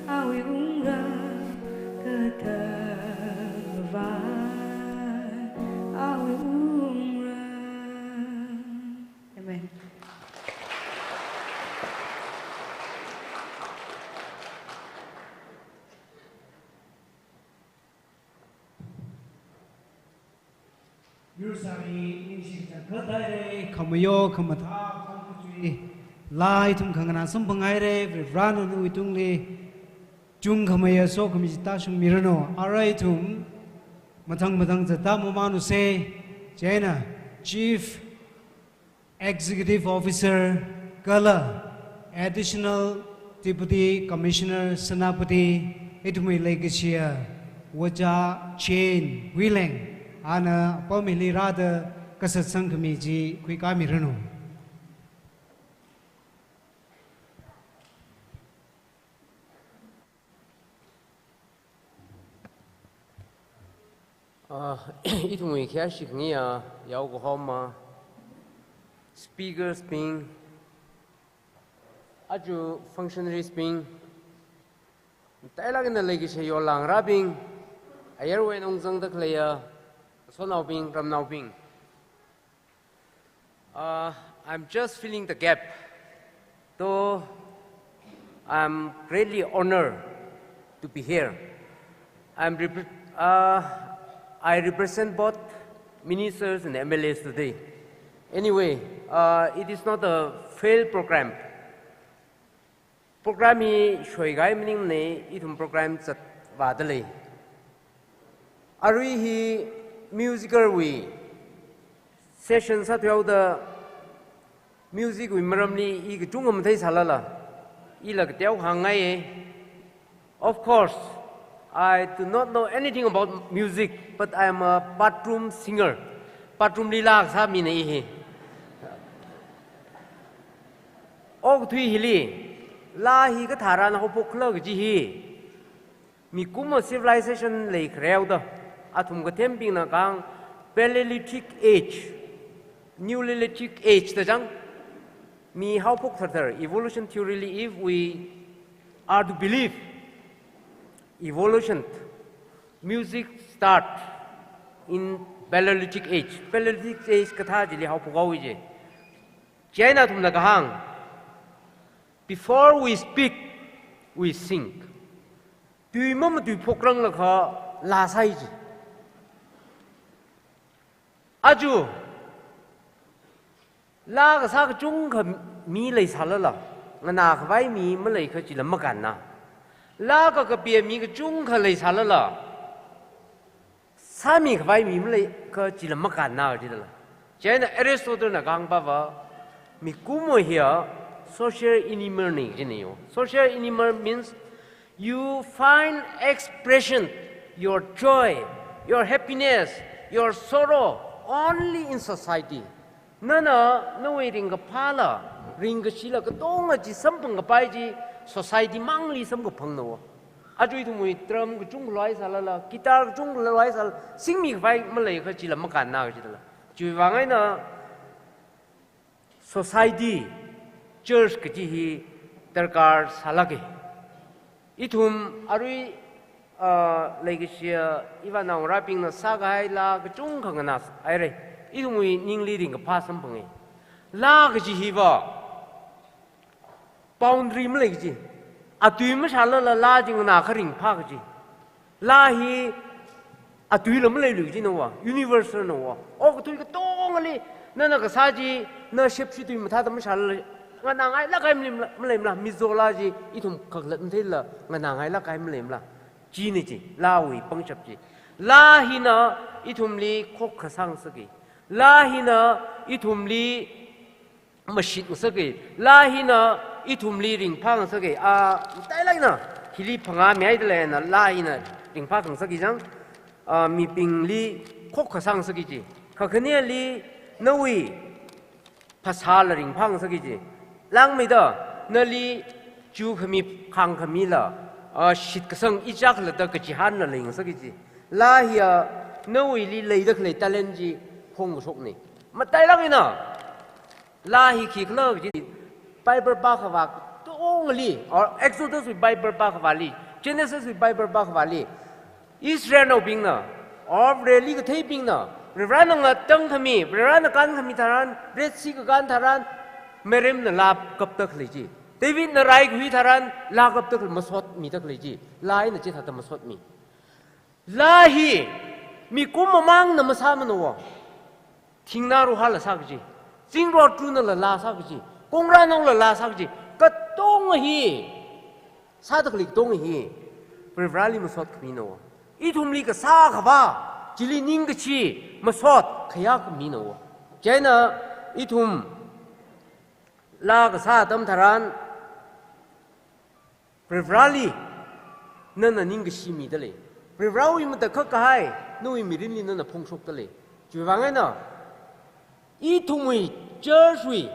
awui wungram, katang mavai awui wungram. Amen. Yur sāri ningshi kachangkhat haira, khamayo, khamathā, khangkachui, laa ithum khanganā samphang haira, Varivarāna nawui tungli chungkhameiya sokhami chi tāshungmiranu. Arui ithum mathang mathang zatda mamanuse, chieina Chief Executive Officer kala Additional Deputy Commissioner Senapati, ithumwui leikashiya Ojā Jane Huileng, ana apam hili rāda kasatsang khami chi khuikāmiranu. Ah, ithumwui khayāshi khangayā yaokahoma, speakers bing, aja functionaries bing, matailāk eina leikashi yolāngarābing, ayarwui eina ungzangda khaleiya, sonaobing, ramnaobing. Uh, I'm just filling the gap, though I'm greatly honored to be here. I'm repre-, uh, I represent both ministers and M L As today. Anyway, uh, it is not a failed program. Program hi shoikahai maningmana, ithum program zatvāda lei. Arui hi musical wui session sāthuihaoda music wui maramli i kachungkha matheisālala, ila kateo hāngngaiya. Of course, I do not know anything about music, but I am a bathroom singer. Bathroom li laa kasā mina i hi. Okathui hili, laa hi kathāran haophok khala kaji hi, mikumo civilization leikhareo da, athum kathembingna kahāng Paleolithic age, Neolithic age da chang, mi haophok tharthar, evolution theory li, if we are to believe evolution, music start in Paleolithic age. Paleolithic age kathā chili haophok haowa ji. Chieina athumna kahāng, "Before we speak, we sing." Tui mamatuiphokranglakha laa sāi ji. Aja, laa kasā kachungkha mi leisālala, nganākhavai mi maleikha chila makānna. Laa kakapiya mi kachungkha leisālala, sāmikhavai mi maleikha chila makānna jidala. Chieina Aristotle na kahāngpava, mikumo hiya social animal na jina yo. Social animal means you find expression, your joy, your happiness, your sorrow, Only in society. Nana, nawui ringkaphāla, ringkashila katonga chi samphang kapai chi society mangli samkaphangna wo. Aja ithumwui drum kachungkha loisālala, guitar kachungkha loisālala, singmi kapai maleikha chila makānna kajidala. Chiwui vang eina society, church kaji hi darkar sālāka. Ithum arui, ah, leikashiya ivānaongarābingna sākahai laa kachungkha nganāhaira. Ithumwui ningli ringkaphā samphanga. Laa kaji hiva boundary malei kaji. Atui mashālala laa chi nganākha ringphā kaji. Laa hi atuila maleilui kajina wo, universal na wo. Okathui katongali, nana kasā chi, na shepshi tui mathāda mashālala, nganāngailāk kahai maleimala, maleimala, Mizo laa chi, ithum kakhalat matheila, nganāngailāk kahai maleimala. China chi, laawui pangshap chi. Laa hina ithumli khokkha sāngasaka. Laa hina ithumli mashit ngasaka. Laa hina ithumli ringphā ngasaka. A, matailāk eina, hili phangā mihaidalei eina, laa hina ringphā khangasaka chang, a, mibingli khokkha sāngasaka chi. Kakhaneli nawui phasāla ringphā ngasaka chi. Langmeida, nali chukhami, khāngkhamila, a, shitkasang ichā khalatta kachihānla leingasaka chi. Laa hiya, nawuili leida khalei talent chi phongkashokna. Matailāk eina, laa hi khikhala kaji, Bible pākhavā katongali, or Exodus wui Bible pākhavāli, Genesis wui Bible pākhavāli, Israelnaobingna, or Vareli katheibingna, Varena ngatangkhami, Varena kānkhami tharan, Red Sea kakān tharan, Miriamna laa kapta khalei chi. Davidna raikhui tharan, laa kapta khalei, masotmida khalei chi. Laa eina chithāda masotmi. Laa hi, mikumo mangna masāmana wo. Thingna ruhala sā kaji. Zingrot runala laa sā kaji. Kongranaola laa sā kaji. Katonga hi, sāda khalei katonga hi, Varivarali masot khamina wo. Ithumli kasā khavā, chili ningkashi, masot khayā khamina wo. Chieina, ithum laa kasā atam tharan, Varivarali nana ningkashi midalei. Varivarawui matakhak kahai, nawui mirinli nana phongshokdalei. Chiwui vang eina, ithumwui church wui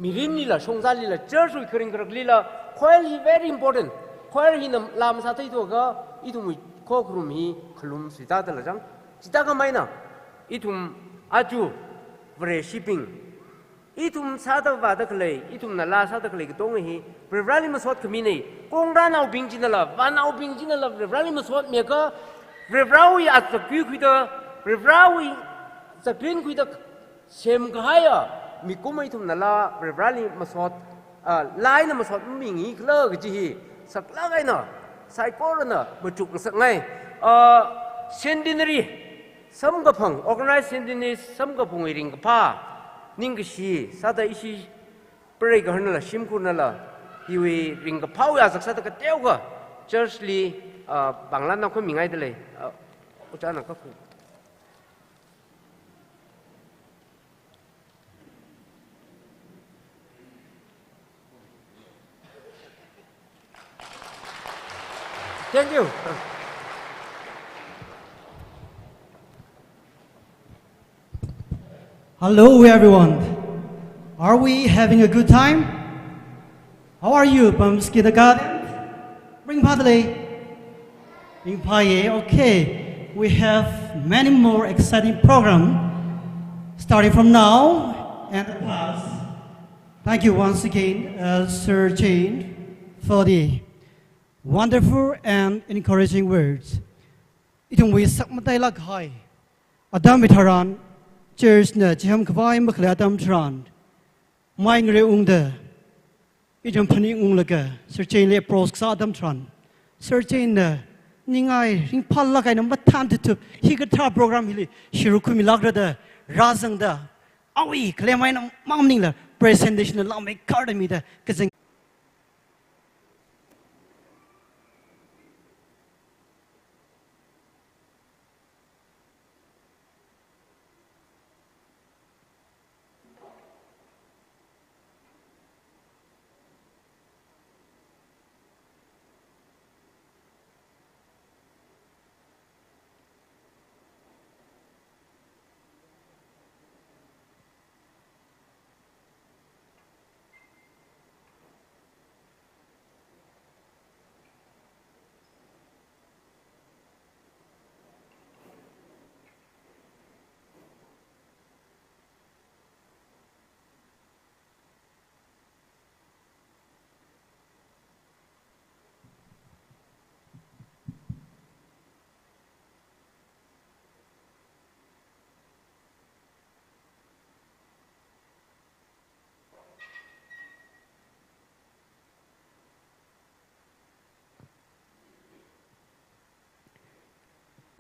mirinlila, shongzalila, church wui kharing kharaklila, choir hi very important. Choir hina laa masātheithuakha, ithumwui khokharum hi khalum suitāda lachang. Chithākhamei eina, ithum aja Vareshibing, ithum sāda vāda khalei, ithumna laa sāda khalei katonga hi, Varivarali masot khamina. Kongranaobing chinala, vānaobing chinala, Varivarali masotmiakha, Varivarawui azak khuikhuida, Varivarawui zakrin khuida semkahaiya, mikumo ithumnala Varivarali masot, a, laa eina masot mamingi khala kaji hi, saklāk eina, saikorana machuk ngasakngai. A, centenary samkaphang, organized centenary samkaphangwui ringkaphā, ningkashi sāda ishi preigaharnala, shimkhurnala, hiwui ringkaphāwui azak sāda kateokha, church li, a, pānglan naokha mingaidalei, a, ojāna kakhui. Thank you. Hello, everyone. Are we having a good time? How are you, Pam's Kindergarten? Ringphādalei? Ringphāya, okay. We have many more exciting program starting from now and past. Thank you once again, uh, Sir Jane, for the wonderful and encouraging words. Ithumwui sakmatailāk kahai atam hitharan, church na chiham khavai makhalei atam tharan, mai ngareungda, ithum phaningunglaga, Sir Jane li approach kasā atam tharan, Sir Jane na ningai ringphālāk eina mathān thup thup, hikathā program hili shiruk khuimilākrada, rāzangda, awui khalei maina mang maningla, presentation langmeikharda mida, kazang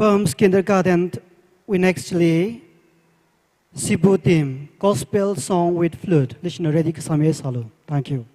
Palms Kindergarten, we nextly Sibu team, gospel song with flute. Lishina ready kasāmi sālu. Thank you.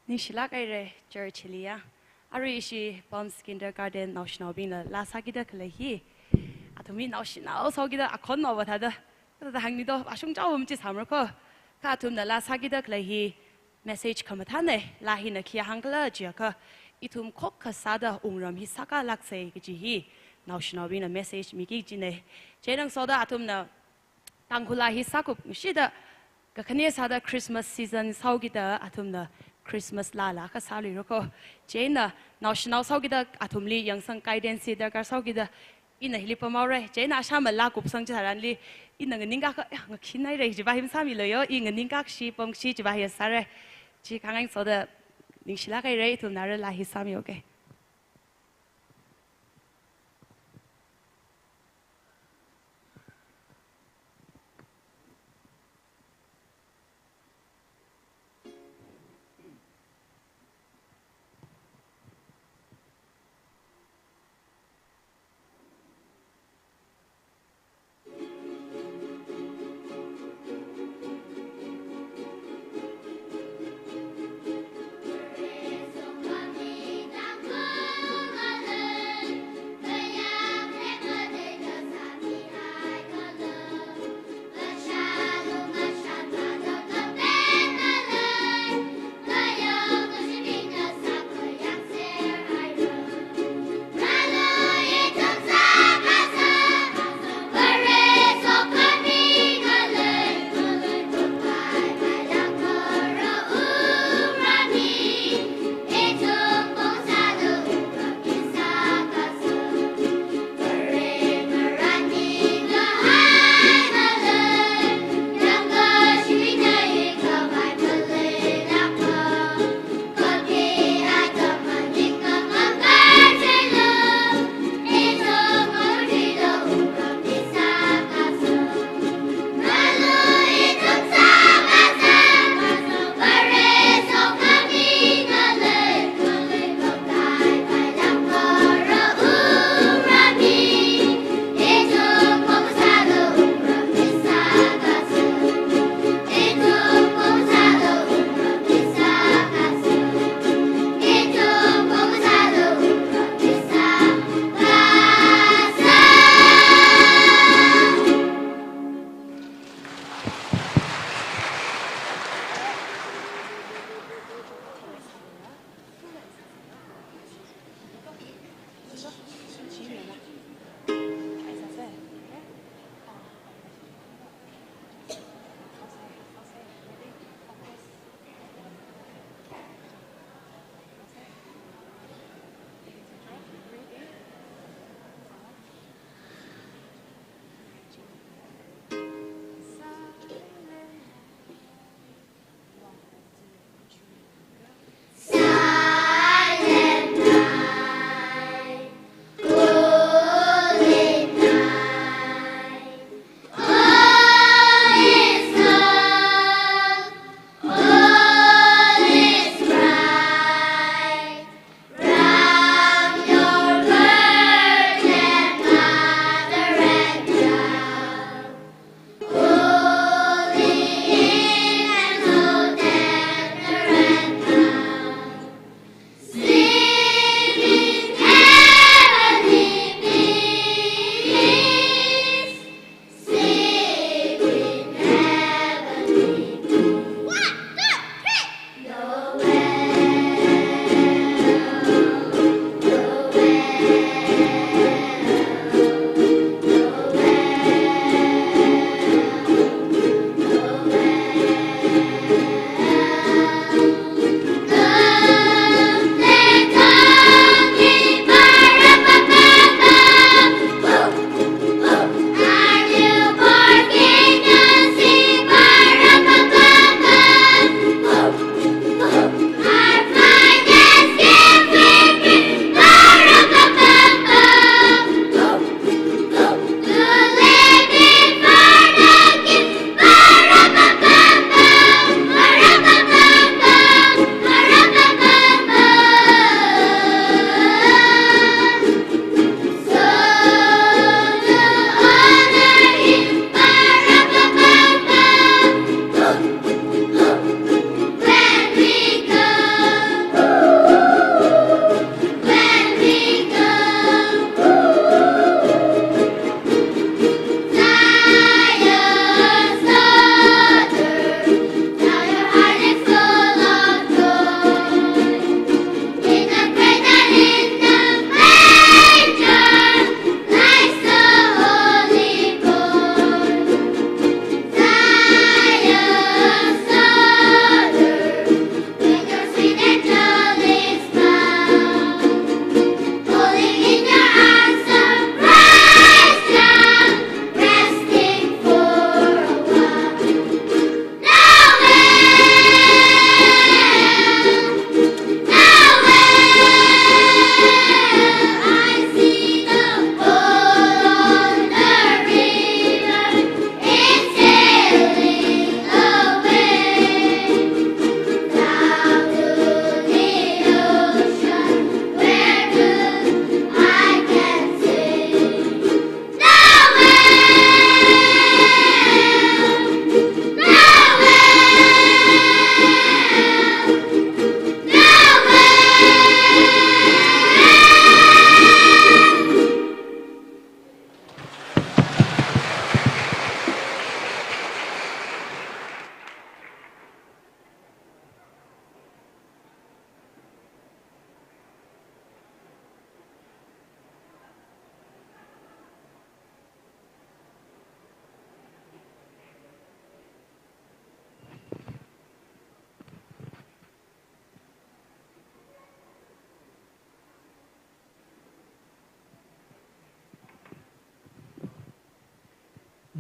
Ningshilāk haira church liya. Arui ishi Palms Kindergarten naoshinaobingla laa sākida khalei hi, athum hi naoshinao sākida akhon maowa thāda, kathāda hāngni do, vāshung chaowa machi sāmara ko. Kha athumna laa sākida khalei hi message khamathāna. Laa hina khi hāngkhala jiakha, ithum khokkha sāda wungram hi sākalāksa kaji hi naoshinaobingna message miki kajina. Chieina ngasoda athumna Tangkhul laa hi sākupngashida, kakhane sāda Christmas season sāhaokida athumna Christmas laala akha sāluira ko. Chieina naoshinao sāhaokida athumli yangsang guidance hi darkar sāhaokida ina hili pamhaora. Chieina ashāmala kupsang chitharanli ina nganingkak, ya, ngakhin haira, chiva hi masāmilu yo, i nganingkak shi pamshi chiva hi sāra. Chi khangai ngasoda ningshilāk haira, ithumna ara laa hi sāmihaoke.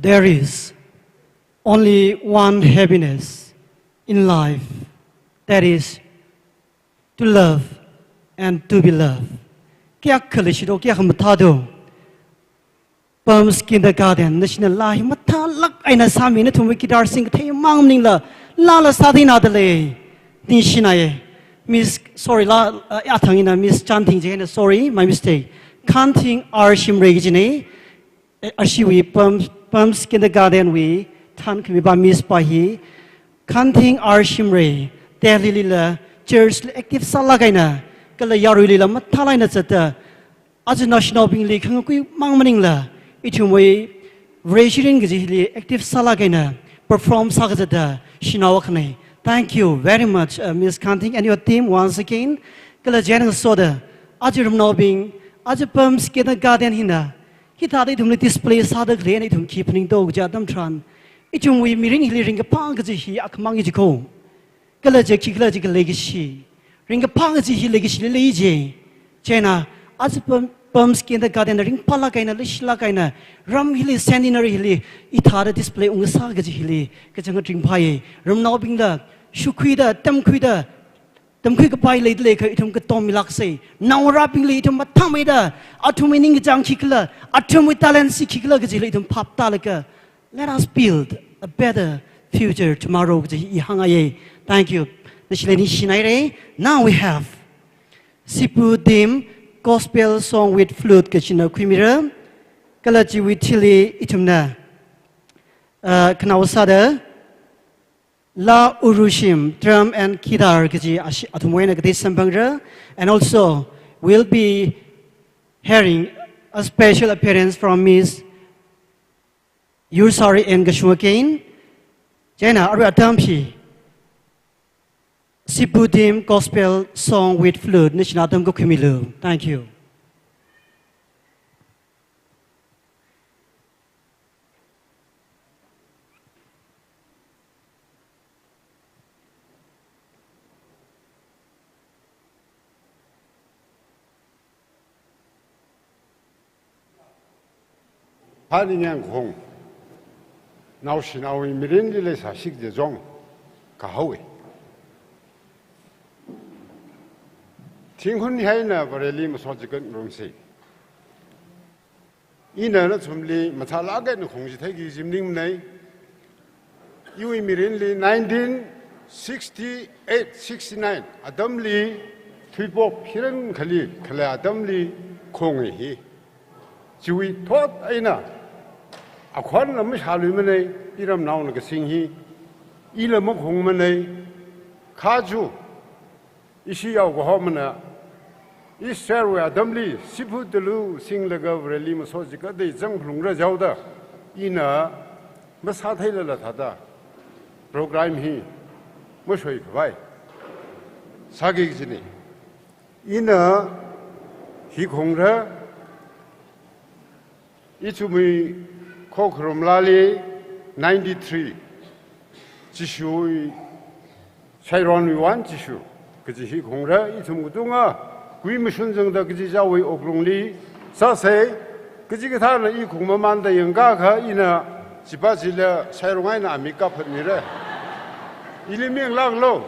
There is only one happiness in life, that is to love and to be loved. Kayākha leishida, kayākha mathāda. Palms Kindergarten, nashi laa hi mathālāk eina sāmi, nathumwui guitar singkathei mang maningla, laala sātheina dalei. Ningshinaya. Miss, sorry, laa, uh, athang ina Miss Chanthing jina, sorry, my mistake. Khanthing R Shimray kajina. Eh, ashiwui Palms, Palms Kindergarten wui thankhami pa Miss pa hi. Khanthing R Shimray, Delhi lila, church li active sālāk eina, kala yaruilila mathālāk eina zatda, aja nashinaobingli khangakui mang maningla, ithumwui Vareshi mirin kaji hili active sālāk eina perform sākazatda shanao akhana. Thank you very much, uh, Miss Khanthing and your team once again. Kala chieina ngasoda, aja ramnaobing, aja Palms Kindergarten hina, hithāda ithumli display sāda khalei eina ithum khi phaningdo kaja atam tharan, ithumwui mirin hili ringkaphā kaji hi akhamang jiko. Kala chi khikhala jiakha leikashi. Ringkaphā kaji hi leikashili lei ji. Chieina, aja Palm, Palms Kindergarten na ringphālāk eina, leishilāk eina, ram hili, centenary hili, hithāda display ungsā kaji hili, kachangkhat ringphāya. Ramnaobingla, shukhuida, tamkhuida, tamkhui kapai leida leiakha ithum katom milāksa. Naongarābingli ithum mathāmeida, athumwui ningkachāng khikhala, athumwui talent chi khikhala kaji hili ithum phaptālaga, let us build a better future tomorrow kaji i hāngngaiya. Thank you. Nashili ningshinaira. Now we have Sipu Dim Gospel Song with Flute kajina khuimira. Kala chiwui thili ithumna, uh, khanao sāda Laa Urushim, drum and guitar kaji ashi-, athumwui eina katei samphangra. And also, we'll be hearing a special appearance from Miss Yursari N Kashung again. Chieina, arui atam hi, Sipu Dim Gospel Song with Flute, nashina atam kakhuimilu. Thank you. Phaningyāng khong, naoshinaowui mirinli leisāsi kaji chong kahaowa. Thingkhun hi eina Vareli masot chikatngarumsa. Ina nathumli mathālāk eina khongshi theiki kaji maningmanei. Iwui mirinli nineteen sixty-eight sixty-nine atamli, thuipop hiran khali khalei atamli khonga hi. Chiwui thot eina, akhon lam mashāluimanei, iramnaona kasing hi, ila makhongmanei, kha chu, ishi yaokahomana, Easter wui atamli, Sipu Talu singlaga Vareli masot chikatda zangphalungra jihaoda, ina masātheilala thāda, program hi mashoikhavai sāki kajina. Ina hi khongra, ithumwui khokharum laali ninety-three, Jishuwui, Saironwui Wan Jishu kaji hi khongra, ithum katonga kui mashun zangda kaji chiwui wuklungli sāsa. Kachikathāna i khong mamanda yangkakha ina chipa chila Sairong eina amik kaphatmira. Ili manglāklu.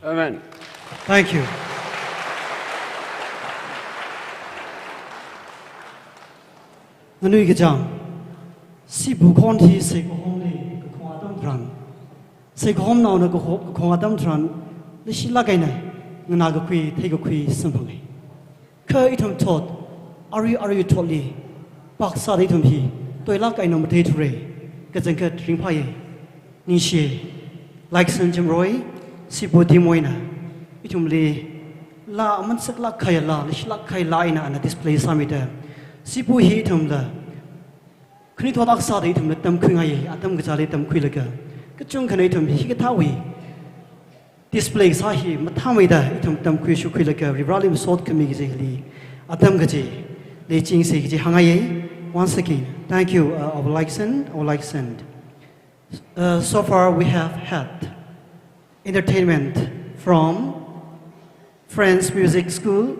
Amen. Thank you. Nganui kachang, Sibu khon hi seikahomli kakhong atam tharan, seikahomnaona kaho-, kakhong atam tharan, leishilāk eina nganākakhui, theikakhui samphanga. Kha ithum thot, arui arui thotli, phāksāda ithum hi toilāk eina matheithura, kachangkhat ringphāya. Ningshiya, Laikson Chumroi, Sibu team eina ithumli laa aman saklāk kahai laa, leishilāk kahai laa eina ana display sāmida, Sibu hi ithumla khanuithot akha sāda ithumla tamkhuingaiya, atam kachāli tamkhuilaga, kachungkhana ithum hikathāwui display kasā hi mathāmeida ithum tamkhui shokhuilaga Varivarāli masot khami kaji hili atam kachili chingsa kaji hāngngaiya. Once again, thank you, uh, our Laikson, our Laikson. Uh, so far we have had entertainment from Friends Music School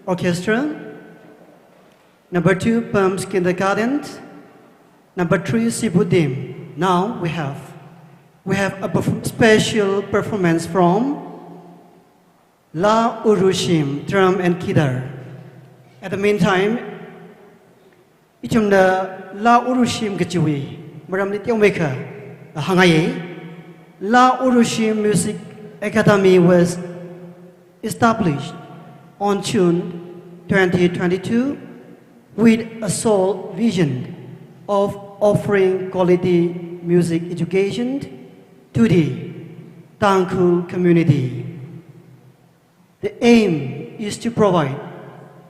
Orchestra, number two, Palms Kindergarten, number three, Sibu team. Now we have, we have a perf-, special performance from Laa Urushim, drum and guitar. At the meantime, ithumna Laa Urushim kachiwui maramli teomeikha hāngngaiya. Laa Urushim Music Academy was established on June twenty twenty-two with a sole vision of offering quality music education to the Tangkhul community. The aim is to provide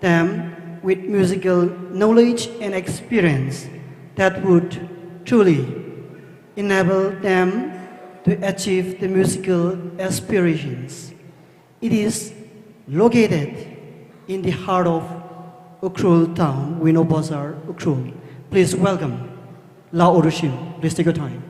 them with musical knowledge and experience that would truly enable them to achieve the musical aspirations. It is located in the heart of Ukhrul town, Wino Bazar, Ukhrul. Please welcome Laa Urushim. Please take your time.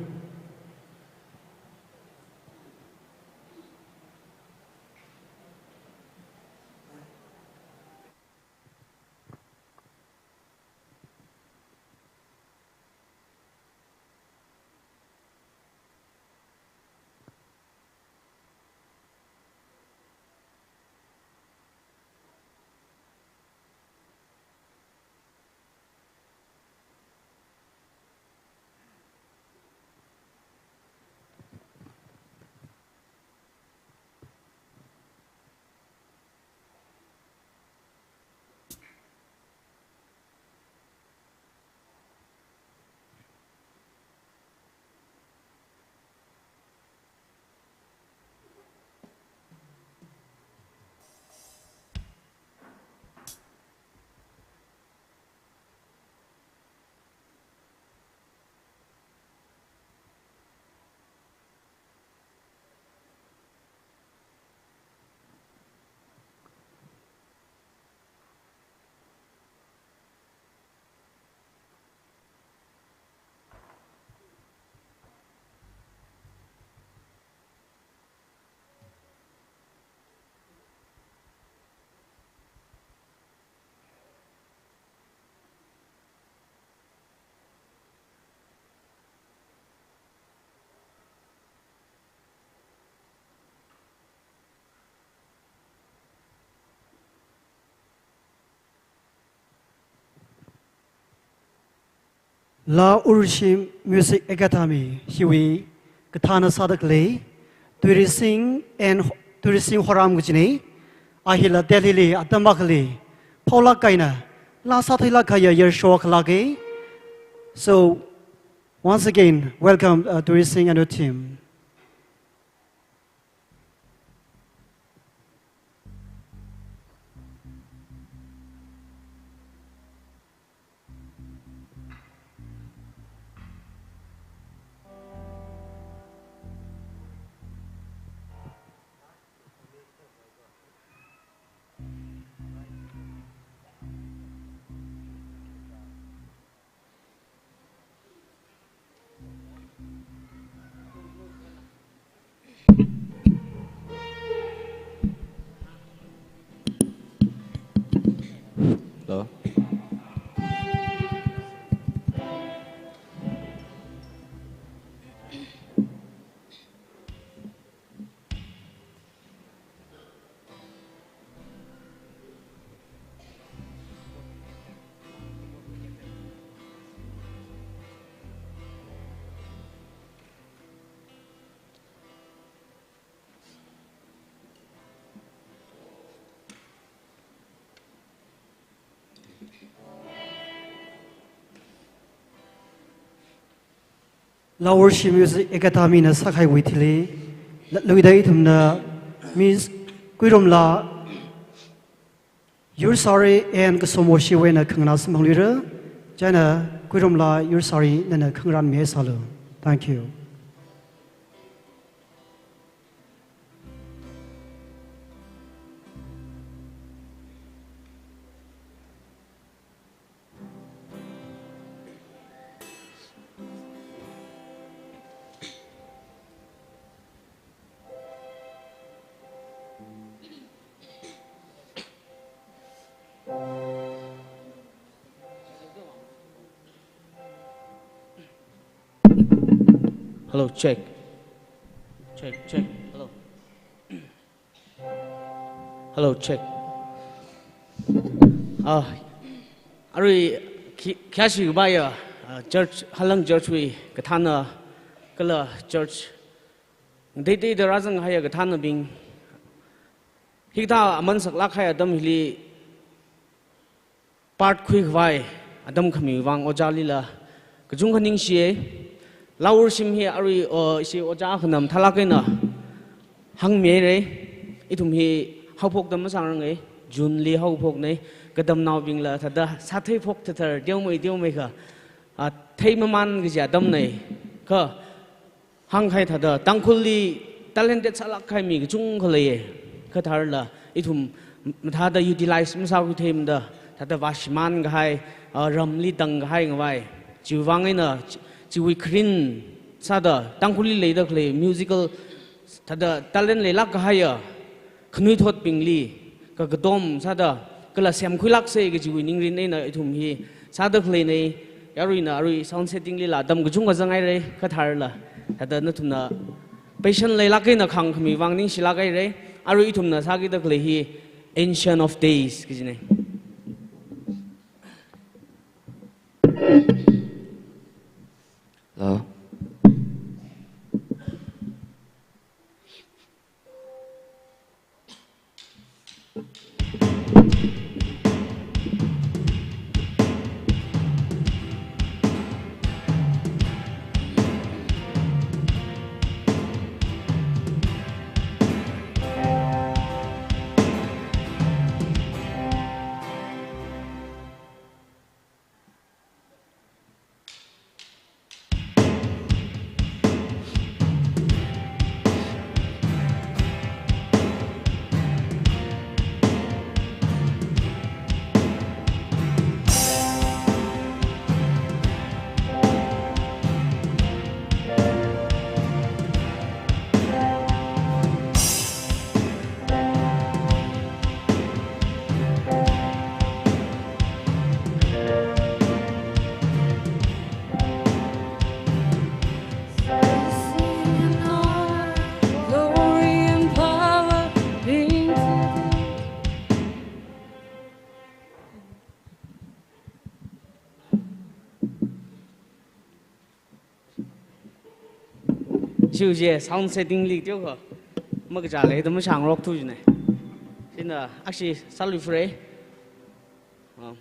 Laa Urushim Music Academy hiwui kathāna sāda khalei Tuirising and Ho-, Tuirising Horam kajina. A hila Delhi li atam akhali phaolāk eina laa sāthuilāk kahaiya yarsho akhalāka. So, once again, welcome, uh, Tuirising and your team. Laurshi Music Academy na sākahaiwui thili, latluida ithumna Miss Kuirumla Yursari and Kasomoshi wui eina khanganā samphangluira, chieina Kuirumla Yursari nana khangarān misālu. Thank you. Hello, check. Check, check. Hello. Hello, check. Ah, arui khi-, khayāshi khavai ya, ah, church, Halang Church wui kathāna, kala church ngateiteida rāzanghaiya kathānabing, hikathā aman saklāk kahai atam hili part khuikhavai atam khami vang ojālila kachungkha ningshiya. Laurshim hi arui, uh, ishi ojā khanam thālāk eina hāngmihaira. Ithum hi haophokda masāngaranga, June li haophokna. Katamnaobingla thāda sātheiphok thathar teomei teomeikha, ah, theimamān kaji atamna. Kha hāngkahai thāda Tangkhulli talented sālāk kahai mi kachungkha leiya. Kha tharla ithum mathāda utilize masākhuitheimada, thāda vāshimān kahai, ah, ramli tangkahai ngavai. Chiwui vang eina chi-, chiwui kharin sāda Tangkhulli leida khalei musical thāda talent leilāk kahaiya khanuithotbingli kakatom sāda kala semkhuilāksa kajiwui ningrin eina ithum hi sāda khaleina. Yaruina arui sound setting lila atam kachungkha zanghaira, kha tharla thāda nathumna patient leilāk eina khāngkhami vang ningshilāk haira. Arui ithumna sākida khalei hi Ancient of Days kajina. Hello. Glory and power be to thee. Chiwui sound setting li teokha makachā leida mashāngarok thuchina. Chieina ashi sālui fre. Ah.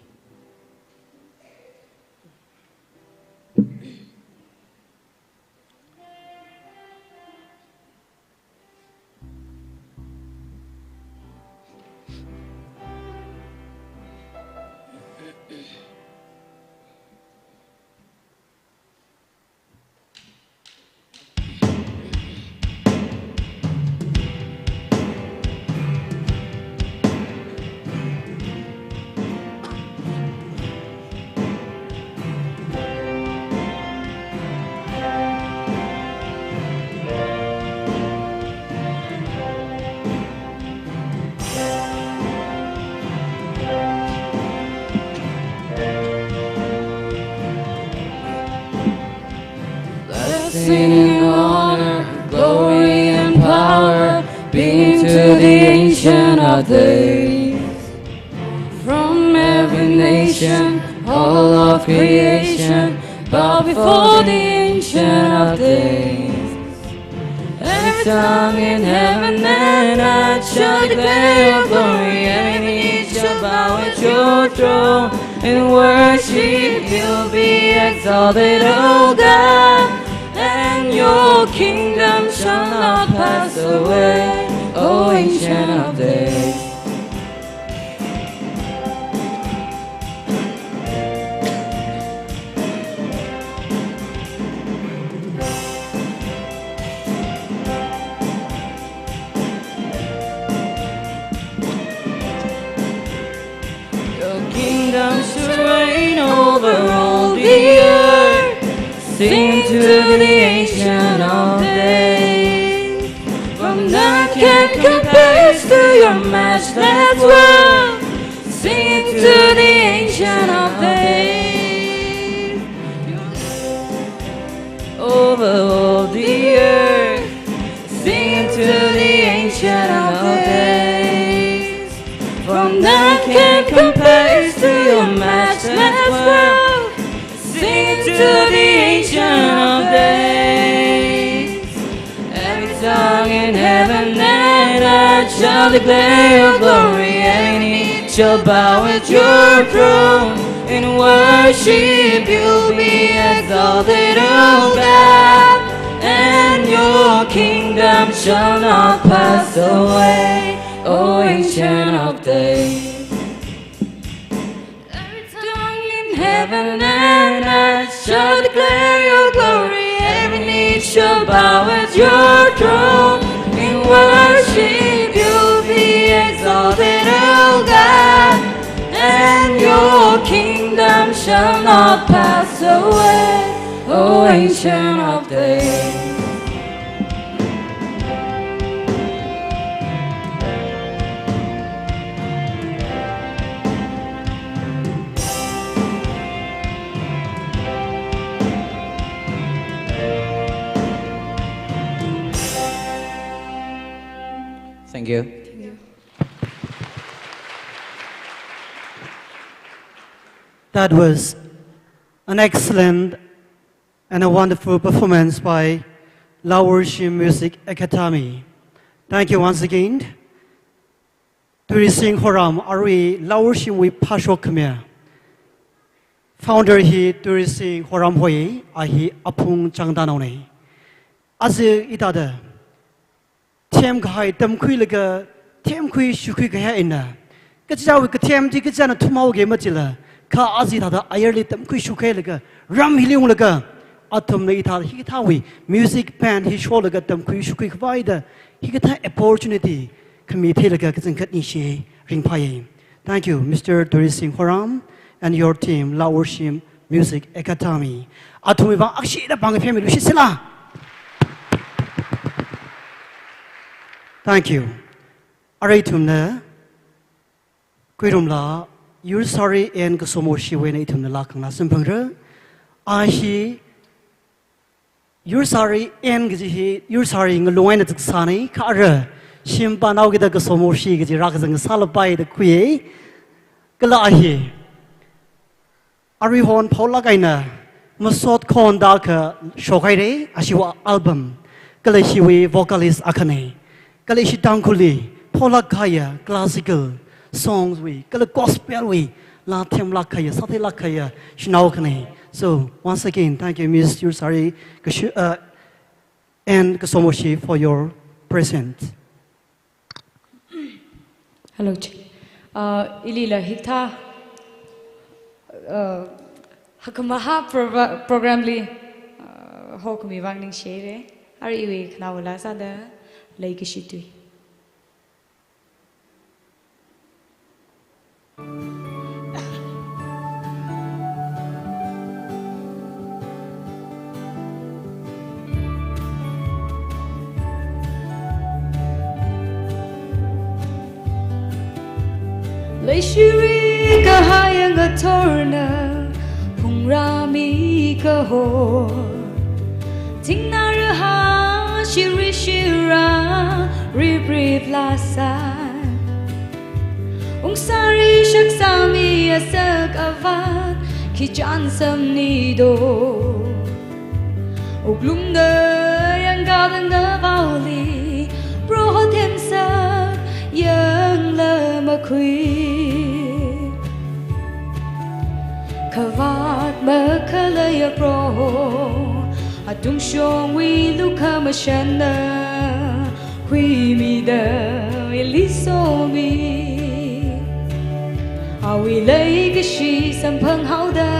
Blessing and honor, glory and power be to the Ancient of Days. From every nation, all of creation, bow before the Ancient of Days. Every tongue in heaven and earth shall declare your glory. Every knee shall bow at your throne. In worship you'll be exalted, O God. Your kingdom shall not pass away, O Ancient of Days. Your kingdom should reign over all the earth. Sing to the Ancient of Days. For none can compare to your matchless worth. Sing to the Ancient of Days. Over all the earth, sing to the Ancient of Days. For none can compare to your matchless worth. Sing to the Ancient of Days. Every tongue in heaven and earth shall declare your glory. Every knee shall bow at your throne in worship. You'll be exalted, O God, and your kingdom shall not pass away, O Ancient of Days. Every tongue in heaven and earth shall declare your glory. Every knee shall bow at your throne in worship. You'll be exalted, O God, and your kingdom shall not pass away, O Ancient of Days. Thank you. That was an excellent and a wonderful performance by Lao Worshim Music Academy. Thank you once again. Tuirising Horam, arui Lao Worshim wui phashok khami. Founder hi Tuirising Horam hoi, a hi Aphung Changdanaona. Aja hithāda themkahai tamkhuilaga, themkhui shukhui kahai eina, kachichāwui kathem chi kachāna thumhaoki machila, kha aja hithāda ayarli tamkhui shukhailaga, ram hili unglaga, athumna hithā, hikathāwui music band hi sholaga tamkhui shukhui khavaida, hikathā opportunity khami theilaga kachangkhat ningshi ringphāya. Thank you, Mister Tuirising Horam and your team, Lao Worshim Music Academy. Athumwui vang akshida pāng phemmi lushi sila. Thank you. Arui ithumna Kuirumla, Yursari N Kasomoshi wui eina ithumna laa khanganā samphangra. A hi Yursari N kaji hi, Yursari ngalung eina zaksāna, kha ara, shim pānao kida Kasomoshi kaji rākazang sālapai da khuiya. Kala a hi, arui hon phaolāk eina, masot khon da kha shokhaira, ashiwui album. Kala hiwui vocalist akhana. Kala ishi Tangkhulli phaolāk kahaiya classical songs wui, kala gospel wui, laa themlāk kahaiya, sātheilāk kahaiya shanao akhana. So, once again, thank you, Miss Yursari Kashi-, uh, N Kasomoshi for your present. Hello, chi. Uh, ilila hikathā, uh, hakkhamahā prova-, program li, uh, hokhami vang ningshira. Arui iwui khanaola sāda leikashi tui. Leishiri kahai ngathorna phungrāmi kahor, thingnā rahā shiri shira riprip lāsai. Ungsāri shaksāmi asak avat khi chānsamni do. Wuklungda yangkada ngavaoli Proho themsak yangla makhui. Khavāt makhaleiya Proho Atungshongwui lukhamashanna huimida ili somi. Awui leikashi samphanghaoda,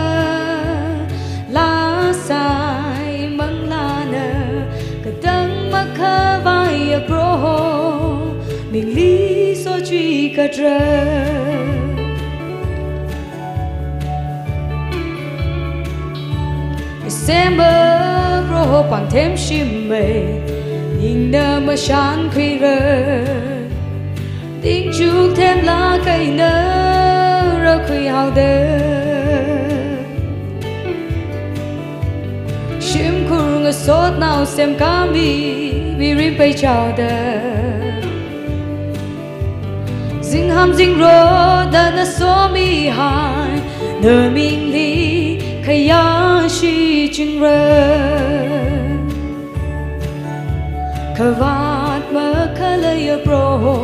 laa sai manglāna katang makhavaiya Proho mingli sochikatra. Semba Proho pāngthem shimei, ningna mashankhuira. Dingchuk themlāk eina rākhuihaoda, shimkhur ngasotnao semkami mirin peichaoda, zingham zingrot nana somihai, na mingli khayāshi chingra. Khavāt makhaleiya Proho,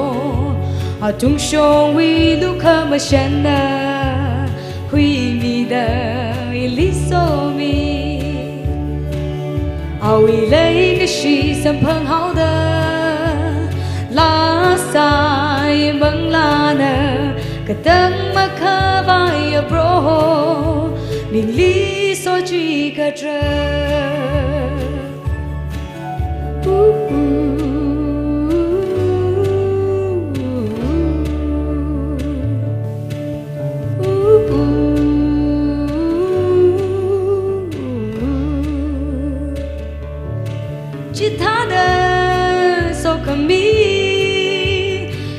atungshongwui lukhamashanna huimida ili somi. Awui leikashi samphanghaoda, laa sai manglāna katang makhavaiya Proho mingli sochikatra. Chithāda sokhami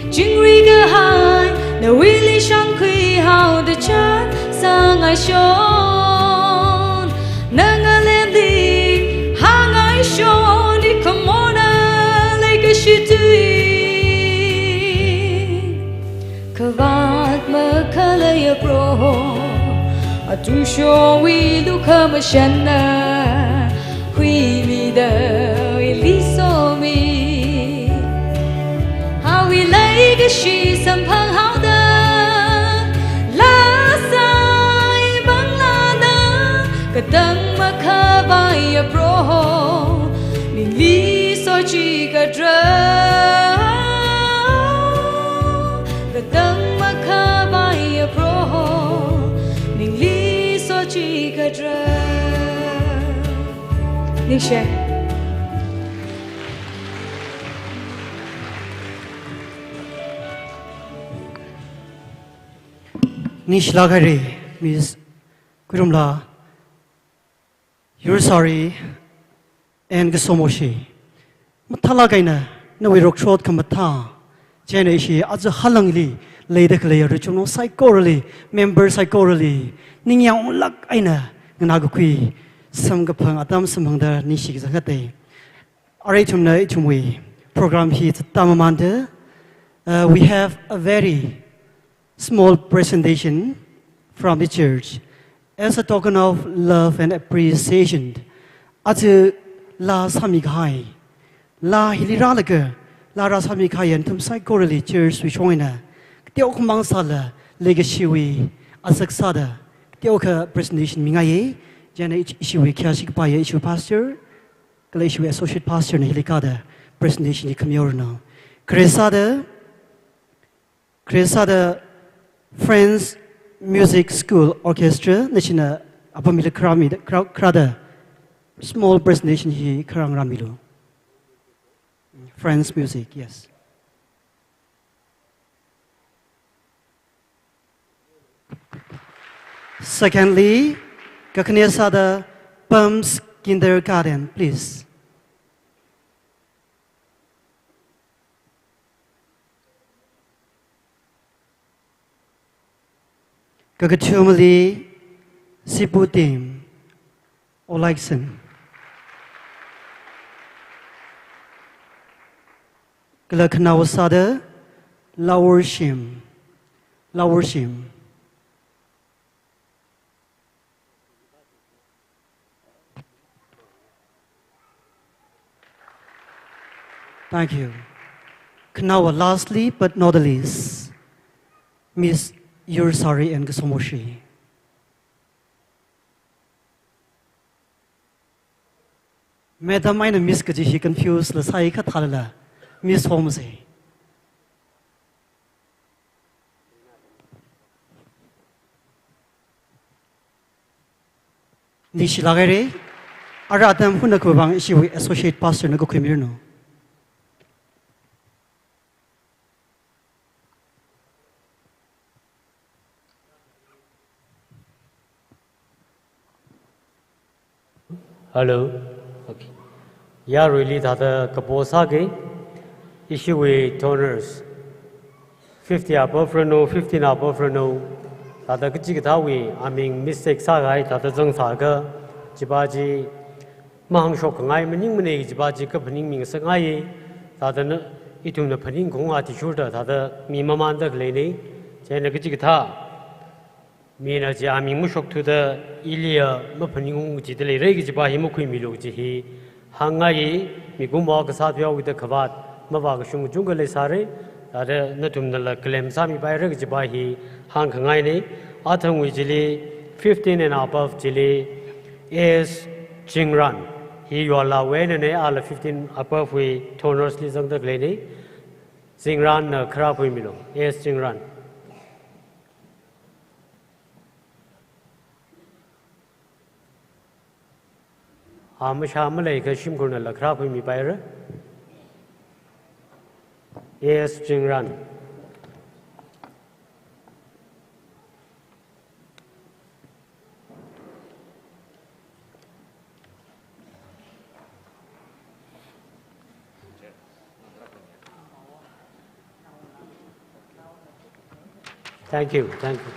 chingri kahai, nawuili shankhuihaoda chānsāngaishon. Na ngalemli hāngaishon, ikhamona leikashi tui. Khavāt makhaleiya Proho, atungshongwui lukhamashanna huimida ili somi. Awui leikashi samphanghaoda, laa sai manglāna katang makhavaiya Proho mingli sochikatra. Katang makhavaiya Proho mingli sochikatra. Ningshi. Ningshilāk haira, Miss Khuirumla, Yursari and Kasomoshi. Mathālāk eina nawui rokshot khamathā, chieina ishi aja halangli leida khaleiya rachungnao saikorali, member saikorali, ningyānglāk eina nganākakhui samkaphang atam samphangda ningshi kazang kate. Arui ithumna ithumwui program hi zatda mamānda, uh, we have a very small presentation from the church as a token of love and appreciation. Aja laa sāmikahai, laa hili rālaga laa rāsāmikahai nathum saikorali church wui shong eina kateokhamang sāla, leikashiwui azak sāda kateokha presentation mingaiya. Chieina ishi, ishiwui khayāshi kapaiya ishiwui pastor kala ishiwui associate pastor na hili kāda presentation hi khamihaoranu. Khare sāda, khare sāda Friends Music School Orchestra, nashina apam hili kharāmida, kharā, kharāda small presentation hi kharā ngarānmilu. Friends Music, yes. Secondly, kakhane sāda Pumps Kindergarten, please. Kakathumali Sipu Team, Olaikson. Kala khanaowa sāda Laurshim, Laurshim. Thank you. Khanaowa, lastly but not the least, Miss Yursari and Kasomoshi. Madam eina Miss kaji hi confuse la sāi kha thālala, Miss Holmes hi. Ningshilāk haira, ara atam hunakha vang ishiwui Associate Pastor na kakhuimiranu. Hello. Okay. Yaruili thāda kapo sāga, ishiwui donors fifty above ranu, fifteen above ranu, thāda kachikathāwui aming mistake sākahai thāda zangsākha, chipa chi mahāngshok khangai maningmana kajipa chi kaphaningmi ngasakngai, thāda na, ithumna phaning khaung athishurda thāda mi mamānda khaleina, chieina kachikathā mina chi aming mashokthuda iliya maphaningung kajida leira kajipa hi makhuimilu kaji hi hāngngai, mikumo kasā pheoda khavāt mavākashung kachungkha leisāra, thāda nathumnala claim sāmipaira kajipa hi hāngkhangaina. Athangwui chili fifteen and above chili A S Chingran, hi Yollawui einana, ala fifteen above wui donors li zangda khaleina. Chingranna khara khuimilu, A S Chingran. A mashā maleiakha shimkhurnala khara khuimipaira. A S Chingran. Thank you, thank you.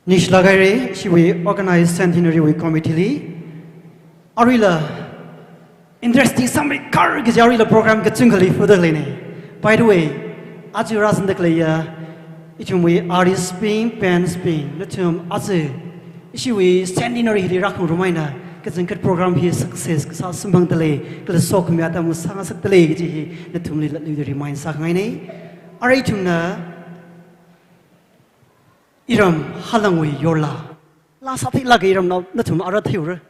Ningshilāk haira, ishiwui organize centenary wui committee li. Aruila interesting sāmeikar kaji aruila program kachungkhali fuda khaleina. By the way, aja rāzangda khaleiya ithumwui artist bing, bands bing, nathum aja ishiwui centenary hili rākhangarum eina kachangkhat program hi success kasā samphangda lei, kala sokhami atam sāngasakda lei kaji hi nathumli latluida remind sākhangaina. Ara ithumna iram Halangwui Yolla. Laa sātheilāka iramnao, nathum ara theiura.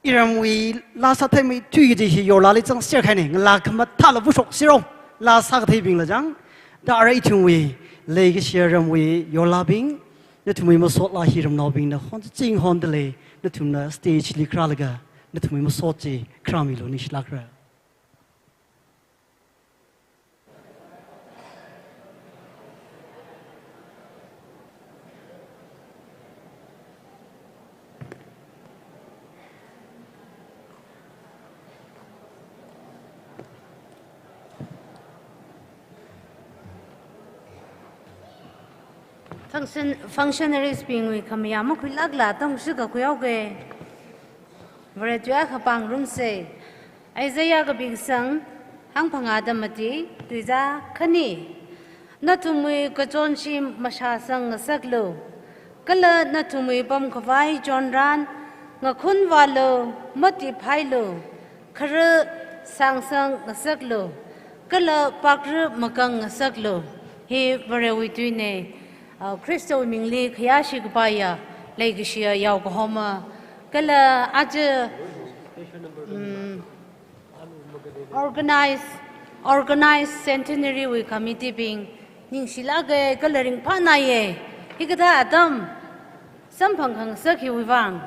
Iramwui laa sātheimeithui kaji hi Yollali zangser kahaina, ngalā khamathāla pushok siro, laa sākatheibingla chang. Da ara ithumwui leikashiya ramwui Yollabing, nathumwui masot laa hi ramnaobingna honching honda lei, nathumna stage li kharālaga nathumwui masot chi kharāmilu, ningshilākra. Function-, functionaries bingwui khamayā makhuilākla tongshi kakhuihaoga. Vare tui akha pāngarumsa. Isaiah kapi kasang, hangphangā da mati, tuizā khani. Nathumwui kachonshim mashāsang ngasaklu. Kala nathumwui pamkhavai chonran ngakhunvālu, matiphailu. Khara sāngsang ngasaklu. Kala pakra makang ngasaklu. Hi Varewui tuina. Ah, Khristawui mingli khayāshi kapaiya, leikashiya yaokahoma. Kala aja, mm, organize, organize centenary wui committee bing, ningshilāka kala ringphānāya. Hikathā atam samphang khangasak hiwui vang,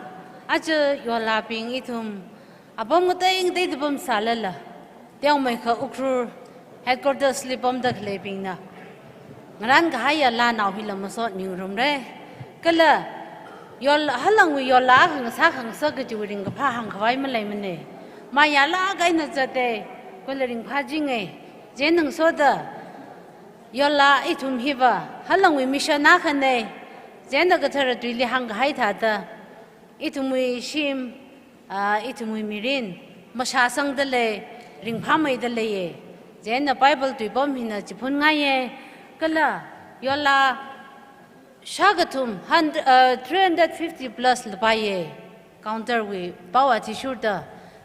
aja Yollabing ithum apam ngatei ngateida pamsālala, teomeikha Ukhrul headquarters li pamda khaleibingna ngarān kahaiya laanao hila masotmingarumra. Kala Yolla, Halangwui Yolla akha ngasā khangasak kajiwui ringkaphā hāngkhavai maleimana. Mayālāk eina zata, kala ringphāchinga. Chieina ngasoda, Yolla ithum hiva Halangwui mission akhana. Chieina kathara tuili hāngkahai thāda, ithumwui shim, ah, ithumwui mirin mashāsangda lei, ringphāmeida leiya. Chieina Bible tuipam hina chiphunngai. Kala Yolla shākathum, hundred, ah, three hundred fifty plus lapaiya. Counter wui pao athishurda,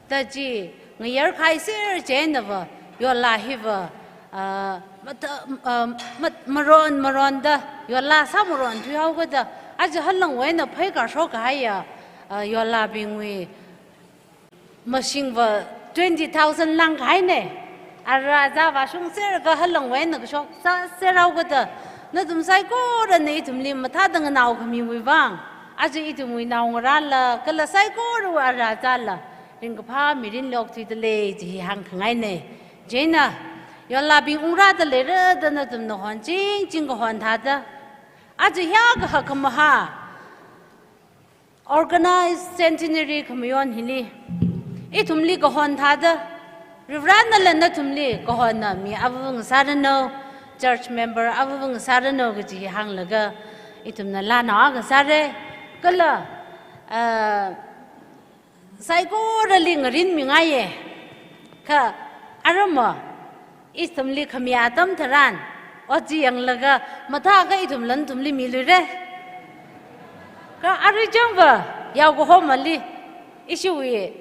da chi ngayar khaiser chieinava, Yolla hiva, ah, mata-, ah, mat-, maron maronda, Yola sāmaron thuihaokada, aja halangwui eina pheikar shokkahaiya, ah, yolabingwui mashingva twenty thousand langkahaina. Ara zava shungserlaga halangwui eina kashok sāserhaokada, nathum saikorana ithumli mathāda nganaokhamiwui vang, aja ithumwui naongarāla, kala saikorawui ara zala, ringkaphā mirin lokti dalei chi hi hāngkhangaina. Chieina, yolabing ungrāda leira da nathumna honching ching kahon thāda, aja hiyākha hakkhamahā organized centenary khamayon hili ithumli kahon thāda, Varivarānala nathumli kahonna mi avung sāranu, church member avung sāranu kaji hānglaga ithumna lānao akha sāra. Kala, ah, saikorali ngarinmingaiya. Kha arama ithumli khami atam tharan, ot chi yanglaga mathākha ithumla nathumli miluira. Kha arui changva, yaokahomali, ishiwui,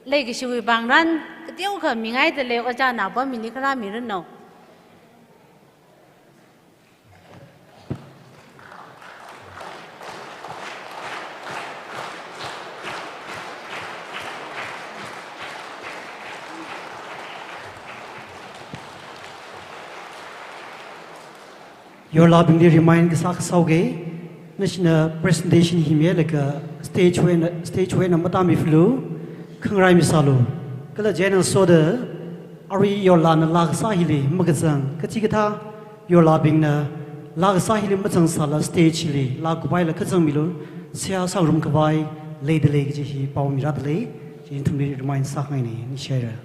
leikashiwui pāngran kateokha mingaidalei, ojā napa mili kharā miranu. Yolabingli remind kasā akha sāuge, nashina presentation hi milaga stage wui eina, stage wui eina matāmifalu, khangarai misālu. Kala chieina soda, arui yolana laa kasā hili makazang, kachikathā yolabingna laa kasā hili mazangsāla stage hili laa kupaila kazangmilu, seihā sāngarum khavai leidalei kaji hi pao mirādalei, chi nathumli remind sākhangaina, ningshihaira.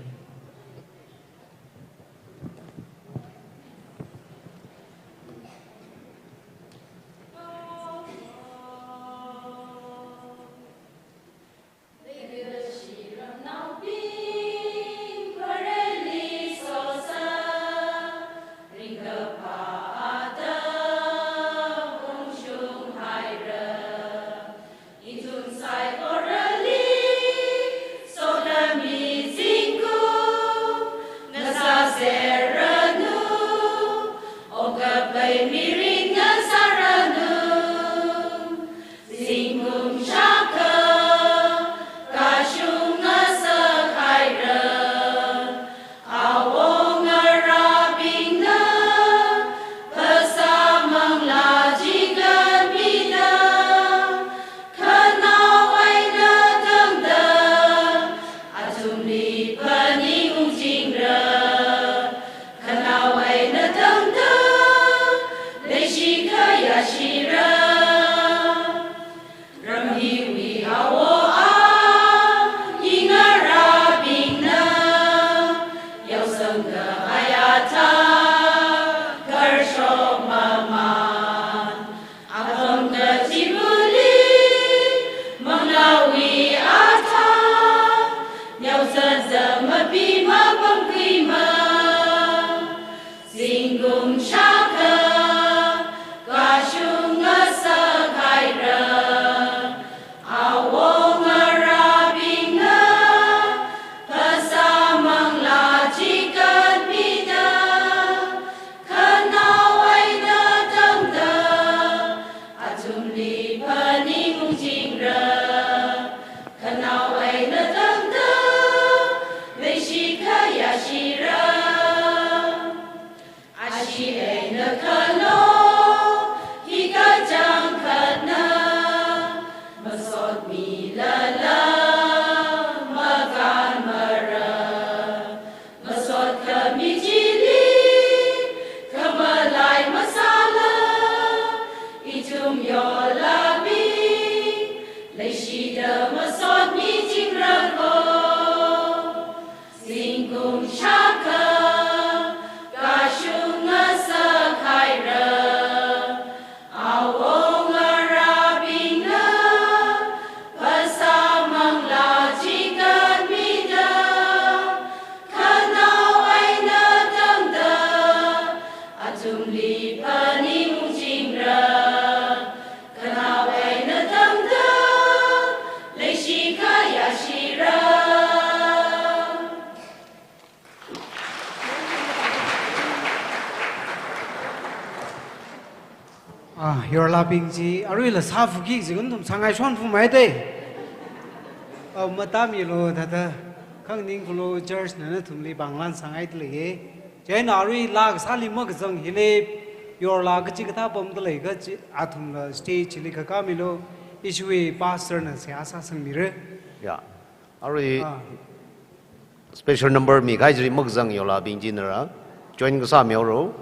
Yorlabing chi, aruila sāphuki kaji nathum sāngaishon phumai de. Au, matāmilu thāda, khanganing khuilu church na nathumli pānglan sāngaidalei. Chieina aruila kasāli makazang hili, yorla kachi kathā pamdalei kachi, athumla stage li kakāmilu, ishiwui pastor na seihā sāsangmira. Ya. Arui Ah. special number mikahai chili makazang yorlabing china rā join kasā mihaoru.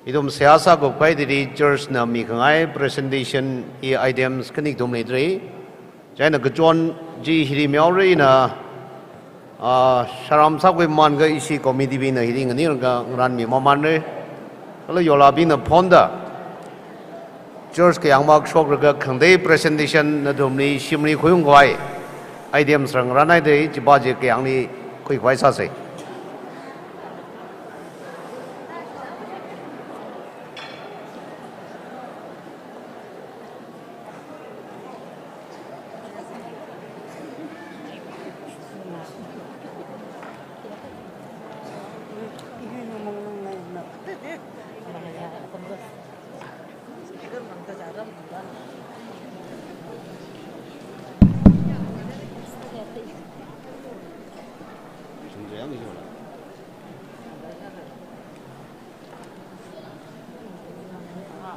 Ithum seihā sākupkahai chili church na mikhangai presentation hi items khani kathum leidalei. Chieina kachon chi hili mihaora ina, ah, sāram sākhui mamānakha ishi committee bingna hili nganinglaga ngaranmi mamānra. Kala yorlabingna phonda church kayāng makashoklaga khangatei presentation nathumli shimli khuiungkhavai items rāngarānhaida, chiva chi kayāngli khuikhavai sāsa.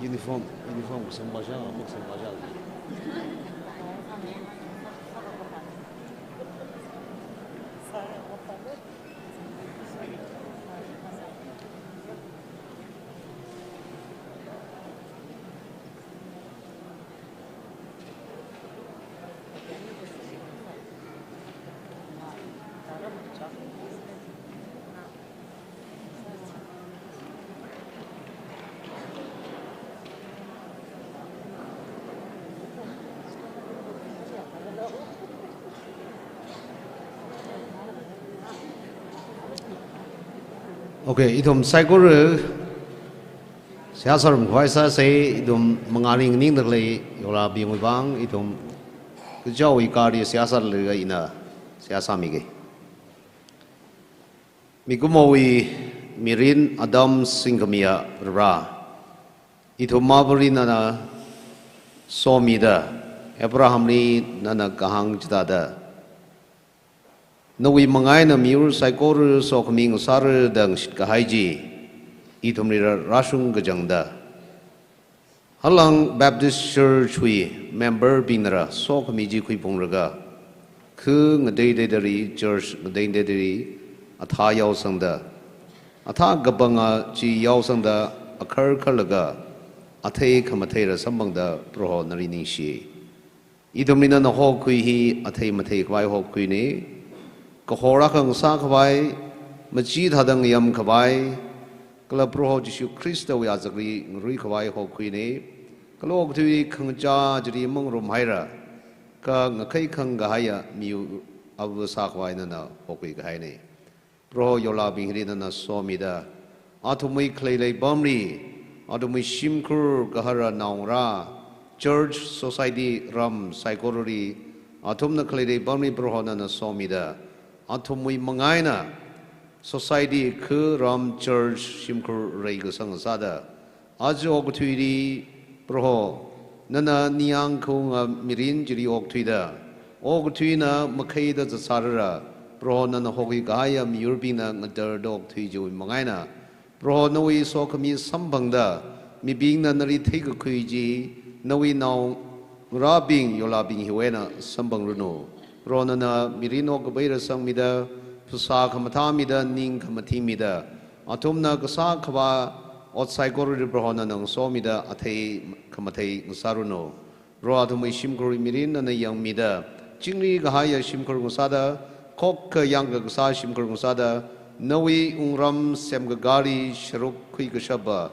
Uniform, uniform sāngbasha, amuk sāngbasha. Okay, ithum saikora seihā sārumkhavai sāsa, ithum mangāli nganingdalei yorlabingwui vang, ithum kachichāwui kari seihā sālaga ina seihā sāmige. Mikumowui mirin atam singkhamiya Vare, ithum avāli nana somida, Abrahamli nana kahāng chithāda, nawui manga eina miyur saikora sokhami ngasāra da ngashitkahai chi ithumlila rāshung kachangda, Halang Baptist Church wui member bingna rā sokhami chi khuiphungraga, kha ngateiteida li, church ngateiteida li athā yaosangda, athā kapanga chi yaosangda, akhar kharlaga, athei khamatheila samphangda Proho nali ningshi. Ithumli nana hokhui hi athei matheikhavai hokhuina, kahor akha ngasākhavai, machithāda ngayamkhavai, kala Proho Jishu Khristawui azakli ngaruikhavai hokhuina, kala okathui khangachā chili mangarumhaira, kha ngakhai khangkahaiya miyu ava sākhavai nana hokhui kahaina. Proho yorlabing hili nana somida, athumwui khalei leipamli, athumwui shimkhur gahara naongarā, church, society, ram saikorali, athumna khalei leipamli Proho nana somida, athumwui manga eina society kha ram church shimkhur reikasang sāda, aja okathuili Proho, nana ningyāng khaunga mirin chili okthuida, okathuina makhaida zatsārara, Proho nana hokhui kahaiya miyurbingna ngatarda okthui chiwui manga eina, Proho nawui sokhami samphangda, mibingna nali theikakhui chi, nawui naongarābing yorlabing hiwui eina samphangranu. Proho nana mirin okkapai rāsangmida, phasā khamathāmida, ning khamathingmida, athumna kasā khavā ot saikorali Proho nana ngasomida, athei khamathei ngasāranu. Proho athumwui shimkhurwui mirin nana yangmida, chingri kahaiya shimkhur ngasāda, khokkha yangkakasā shimkhur ngasāda, nawui wungram semkakāli sharuk khuikashapa,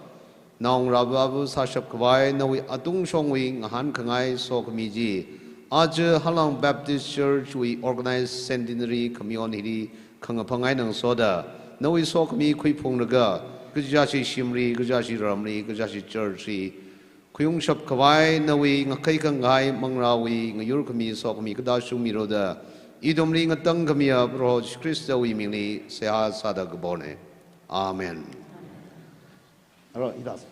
naongarā ava sāshapkhavai nawui atungshongwui ngahānkhangai sokhami chi, aja Halang Baptist Church wui organized centenary khamayon hili khangaphang eina ngasoda, nawui sokhami khuiphungraga, kachichāshi shimli, kachichāshi ramli, kachichāshi church li khuiungshapkhavai nawui ngakhai khangkahai manglāwui ngayurkhami sokhami kathā shungmilu da, ithumli ngatangkhamiya Proho Jishu Khristawui mingli seihā sāda kapona. Amen. Aro, idas.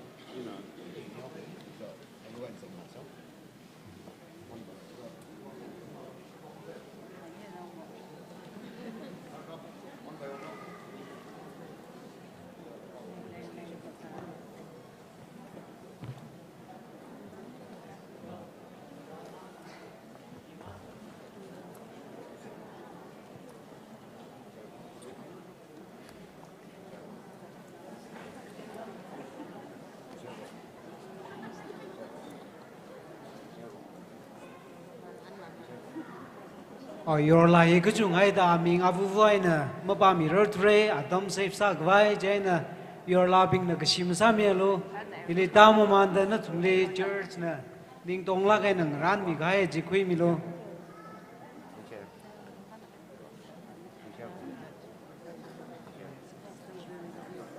Oh, yorla hi kachungkha da aming avuvu eina mapāmirarthura, atam save sākhavai, chieina yorlabingna kashi masāmilu. Hili tāmamānda nathumli church na ningtonglāk eina ngarānmikahai chi khuimilu.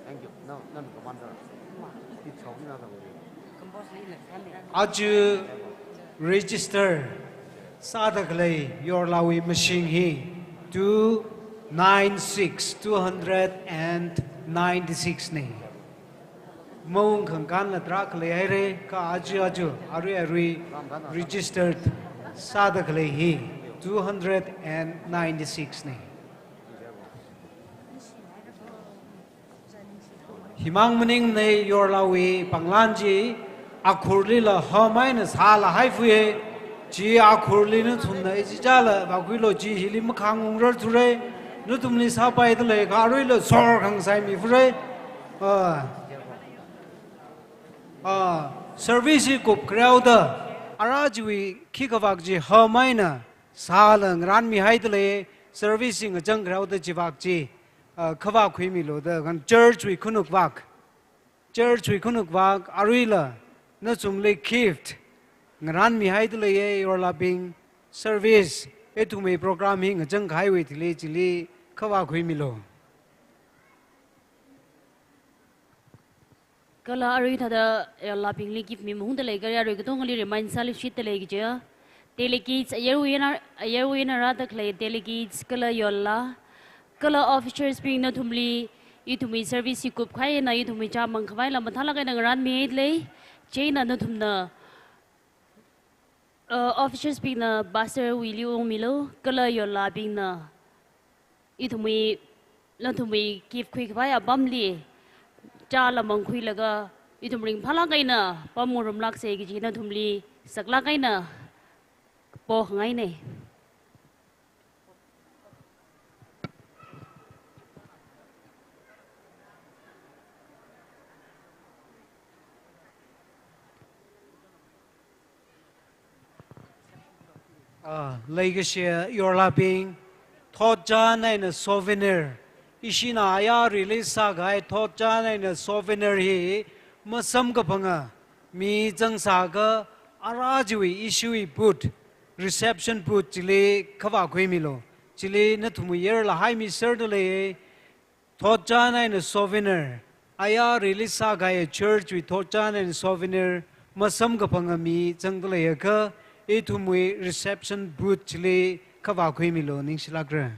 Thank you. No, no, Commander. Aja register sāda khalei yorlawui mashing hi two nine six, two hundred and ninety-six na. Maung khangkānla tarākha leihaira, kha aja aja, arui arui registered sāda khalei hi two hundred and ninety-six na. Himang maningmana, yorlawui panglan chi akhurlila hamai eina sālahaifui. Chi akhurli nathumna ichichāla vākhuilu, chi hili makhāngungrarthura. Nathumli sāpaida leikha aruila sor khangasaimifura. Ah. Ah, service hi kupkharāoda, ara chiwui khikhavāk chi hamai eina sāla ngarānmihaida lei, service hi ngachangkharāoda chivāk chi, ah, khavā khuimilu da, kha church wui khanukvāk. Church wui khanukvāk, aruila nathumli gift ngarānmihaida leiya, yorlabing, service, ithumwui program hi ngachangkahaiwui thili, chili khavā khuimilu. Kala arui thāda, eh, yorlabingli gift mi mahungda leikha, arui katongali remind sāluishitda lei kaja. Delegates, ayarwui eina, ayarwui eina rāda khalei delegates, kala yorla, kala officers bing nathumli, ithumwui service hi kupkahai eina ithumwui chāmang khavaila mathālāk eina ngarānmida lei, chieina nathumna, uh, officers bingna pastor wuili ungmilu, kala yorlabingna ithumwui, nathumwui gift khuikhavai apamli chāla mangkhuilaga, ithum ringphālāk eina pamngarumlāksa kaji nathumli saklāk eina pongaina. Ah, leikashi yorlabing, thotchan eina souvenir. Ishina ayā release sākahai thotchan eina souvenir hi masamkaphanga mi zangsākha ara chiwui ishiwui booth, reception booth chili khavā khuimilu. Chili nathumwui yerla haimiserda lei. Thotchan eina souvenir, ayā release sākahai church wui thotchan eina souvenir masamkaphanga mi zangda leiakha, ithumwui reception booth chili khavā khuimilu, ningshilākra.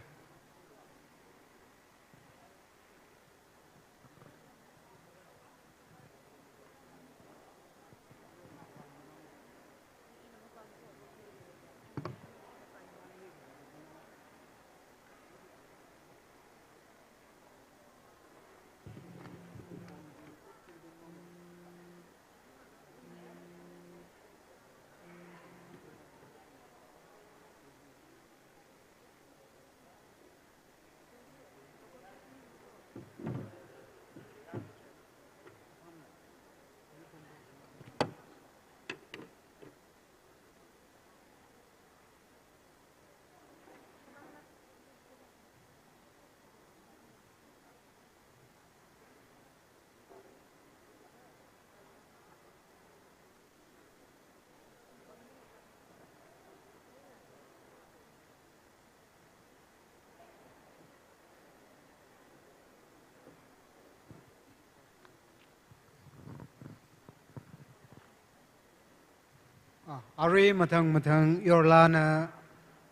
Ah, arui mathang mathang yorlana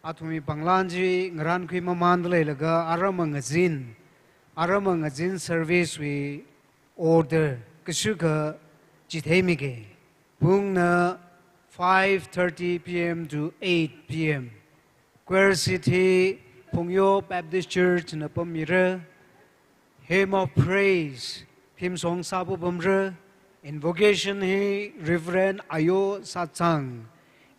athumwui panglan chi ngarānkhui mamānda leilaga, aram ngazin, aram ngazin service wui order kashukha chitheimige. Pungna five thirty P M to eight P M. Choir seat hi Phungyo Baptist Church na pammira. Hymn of Praise, theme song sāpapamra. Invocation hi Reverend Ayo Satsang.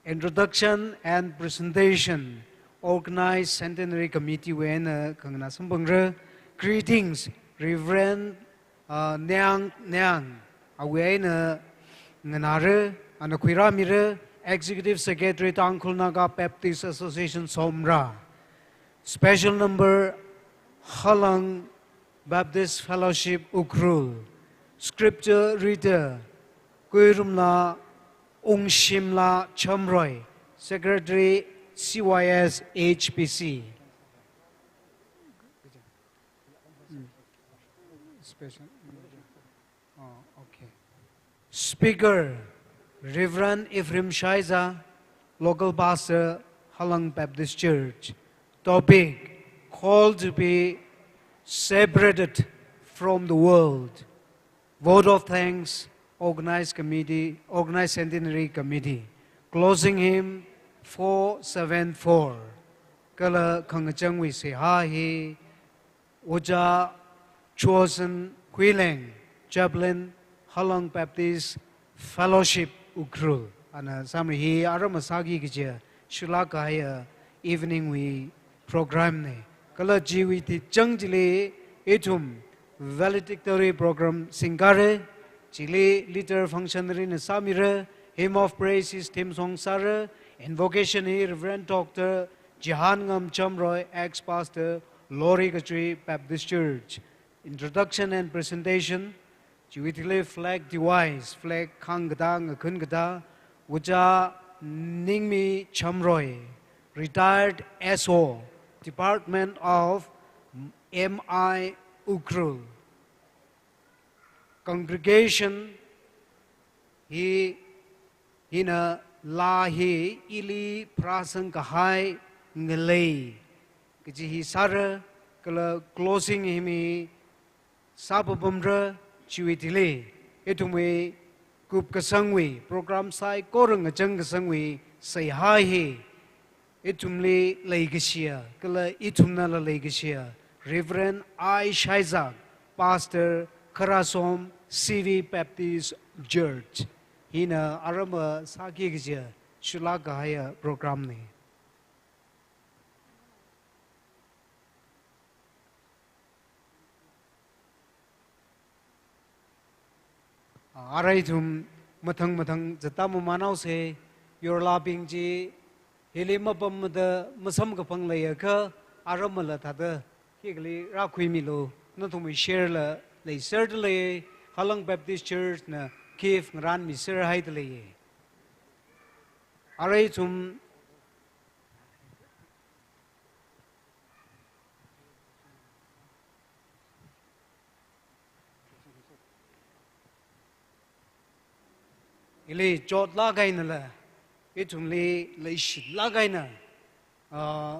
Introduction and presentation, organized Centenary Committee wui eina khanganā samphangra. Greetings, Reverend, uh, Niang Niang, awui eina nganāra, ana khuirāmira, Executive Secretary, Tangkhul Naga Baptist Association, Somra. Special number, Halang Baptist Fellowship Ukhrul. Scripture reader, Kuirumla Ungshimla Chamroy, Secretary, C Y S H P C. Special. Oh, okay. Speaker, Reverend Ephraim Shaiza, Local Pastor, Halang Baptist Church. Topic, Call to be Separated from the World. Vote of Thanks, Organized Committee, Organized Centenary Committee. Closing hymn, four seven four. Kala khangachangwui seihā hi, Ojā Chosen Khuileng, Chaplain, Halang Baptist Fellowship Ukhrul. Ana sāmira. Hi aram sāki kaja, shulak kahaiya evening wui program na. Kala chiwui tichang chili ithum valedictory program singkara, chili leader functionary na sāmira, hymn of praise is theme song sāra, invocation hi Reverend Doctor Jihanngam Chamroy, ex-pastor, Lori Kachui Baptist Church. Introduction and presentation, chiwui thili flag device, flag khangkatā, ngakhun katā, Ojā Ningmi Chamroy, retired S O, Department of M I Ukhrul. Congregation hi, hina laa hi ili pharāsang kahai ngalei kaji hi sāra, kala closing hymn hi sāpapamra. Chiwui thili ithumwui kupkasangwui program saikora ngachang kasangwui seihā hi ithumli leikashiya, kala ithumnala leikashiya, Reverend I Shaizak, Pastor, Kharasom C V Baptist Church. Hina aram sāki kaja, shulak kahaiya program na. Arui ithum mathang mathang zatda mamānhaosa, yorlabing chi hili mapamda masamkaphang leiakha, aramla thāda khikhalila rākhuimilu, nathumwui share la leiserda lei, Halang Baptist Church na gift ngarānmiserhaida lei. Arui ithum Ili chotlāk einala, ithumli leishilāk eina, ah,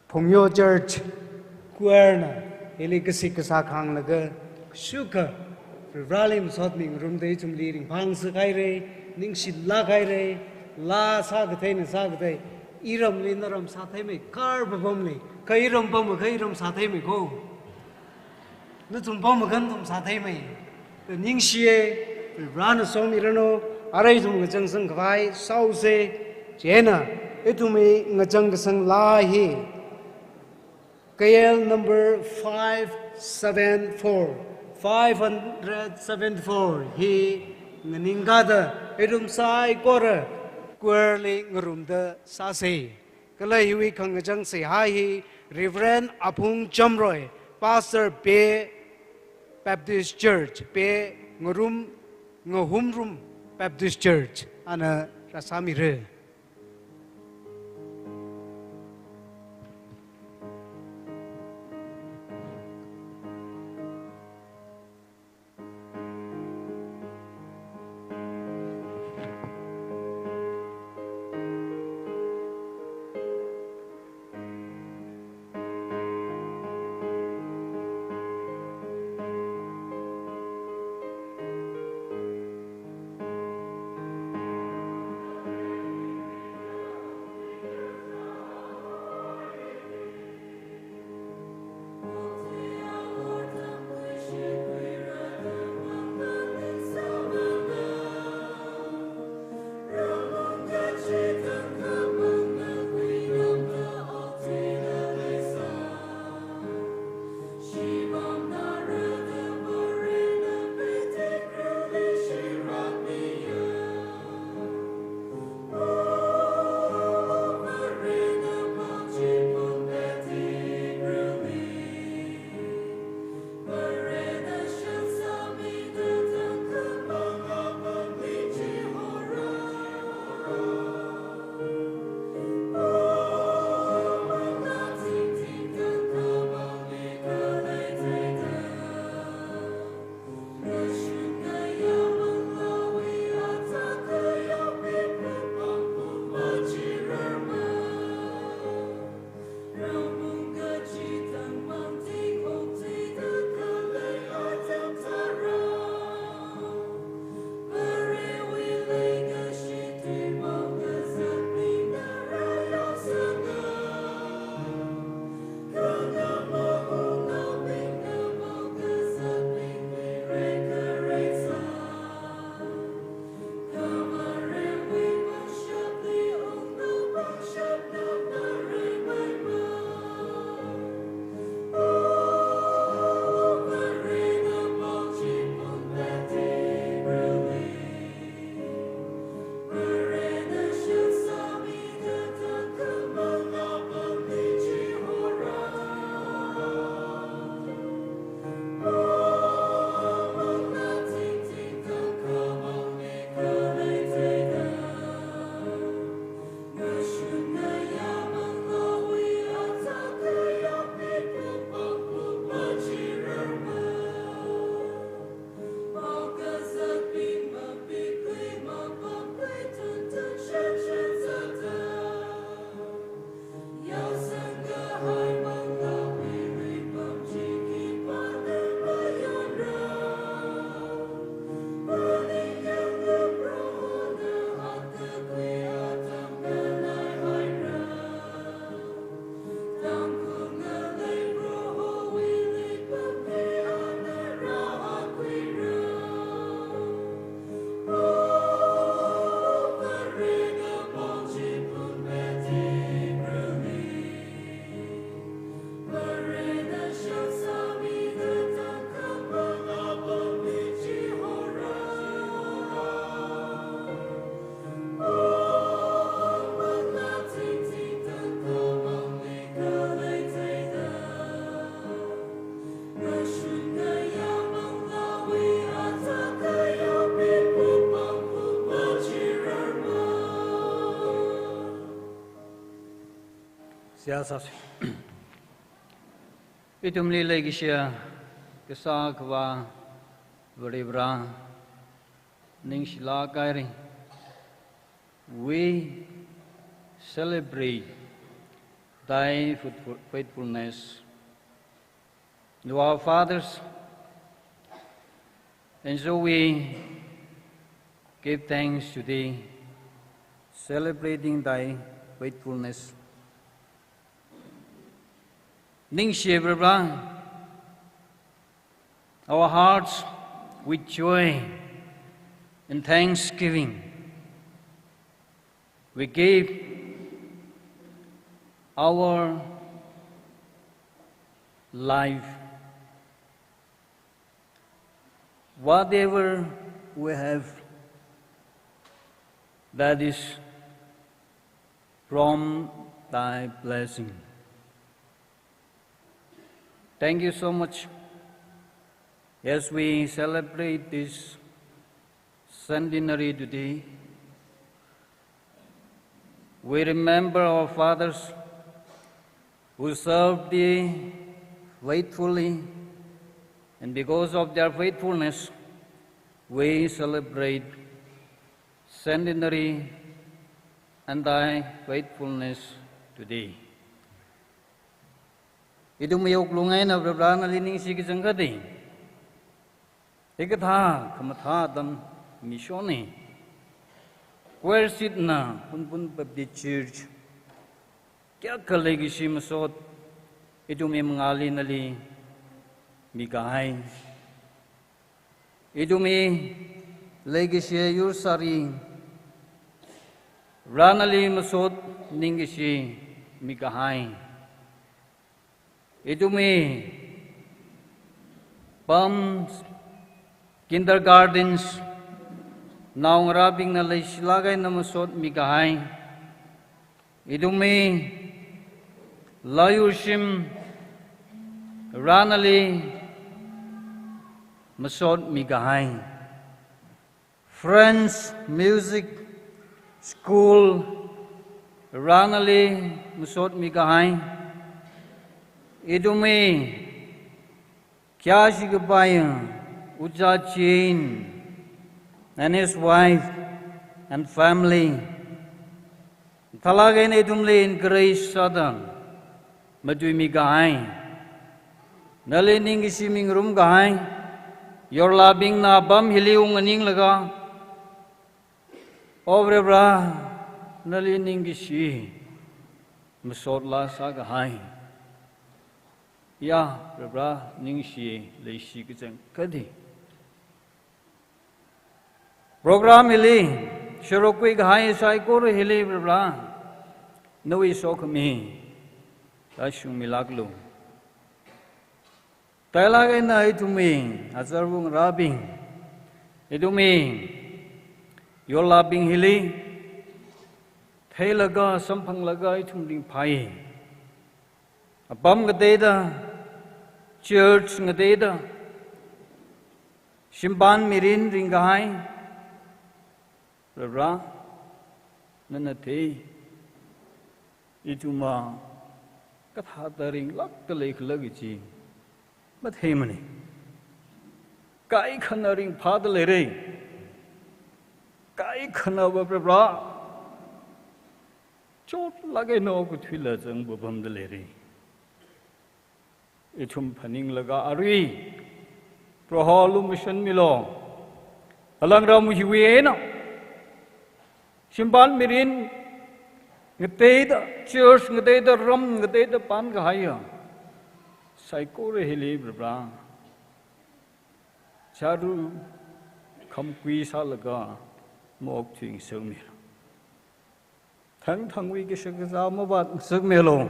Phungyo Church Choir na ili kasik kasā khānglaga, shukha Vareli masot mingarumda ithumli ringphāngasak haira, ningshilāk haira, laa sākathei na sākathei, iramli naram sātheimei, kar papamli, kha iram pamakha iram sātheimei ko. Nathum pamkha nathum sātheimei. Ningshiya, Varena somiranu, arui ithum ngachangsang khavai sāhaosa, chieina, ithumwui ngachang kasang laa hi, K L number five seven four, five hundred seventy-four hi nganingkāda, ithum saikora choir li ngarumda sāsa. Kala hiwui khangachang seihā hi Reverend Aphung Chamroy, Pastor Bay Baptist Church, Bay Ngarum, Ngahumrum Baptist Church, ana rāsāmira. Seihā sāsa. Ithumli leikashiya Kasā Akhava Varivara, ningshilāk haira. We celebrate thy faithful-, faithfulness. You are our fathers, and so we give thanks to thee, celebrating thy faithfulness. Ningshi Varivara, our hearts with joy and thanksgiving, we give our life. Whatever we have, that is from thy blessing. Thank you so much. As we celebrate this centenary today, we remember our fathers who served thee faithfully, and because of their faithfulness, we celebrate centenary and thy faithfulness today. Ithumwui wuklung eina Varivara nali ningshi kachangkhat hi hikathā khamathā atam mishonna. Choir seat na Hunphun Baptist Church kayākha leikashi masot ithumwui mangāli nali mikahai. Ithumwui leikashi yursāri Vara nali masot ningkashi mikahai. Ithumwui pam kindergartens naongarābingna leishilāk eina masot mikahai. Ithumwui laa yurshim Vara nali masot mikahai. French Music School Vara nali masot mikahai. Ithumwui khayāshi kapai Ojā Chin and his wife and family. Mathālāk eina ithumli encourage sāda matuimi kahai, nali ningkashi mingarum kahai, yorlābingna apam hili ung nganinglaga, O Varivara, nali ningkashi masot laa sākahai. Ya, Varivara, ningshi leishi kachangkhat hi. Program hili sharuk khuikahai saikora hili Varivara, nawui sokhami tāshungmilāklu. Teilāk eina ithumwui azarvā ngarābing, ithumwui yorlābing hili theilaga samphanglaga ithum ringphāi. Apam ngateida, church ngateida, shimpan mirin ringkahai, Varivara, nana thei, ithumva kathāda ringlākda leikhala kaji matheimana. Kaikhana ringphāda leira. Kaikhanava Varivara, chotlāk eina okathuila zangpapamda leira. Ithum phaninglaga arui Proho lumashanmilu. Alangram hiwui eina shimpan mirin ngateida, church ngateida, ram ngateida pankahaiya saikora hili Varivara, chāru khamkui sālaga maokthuingasakmilu. Thangthangwui kashakazā mavātngasakmilu.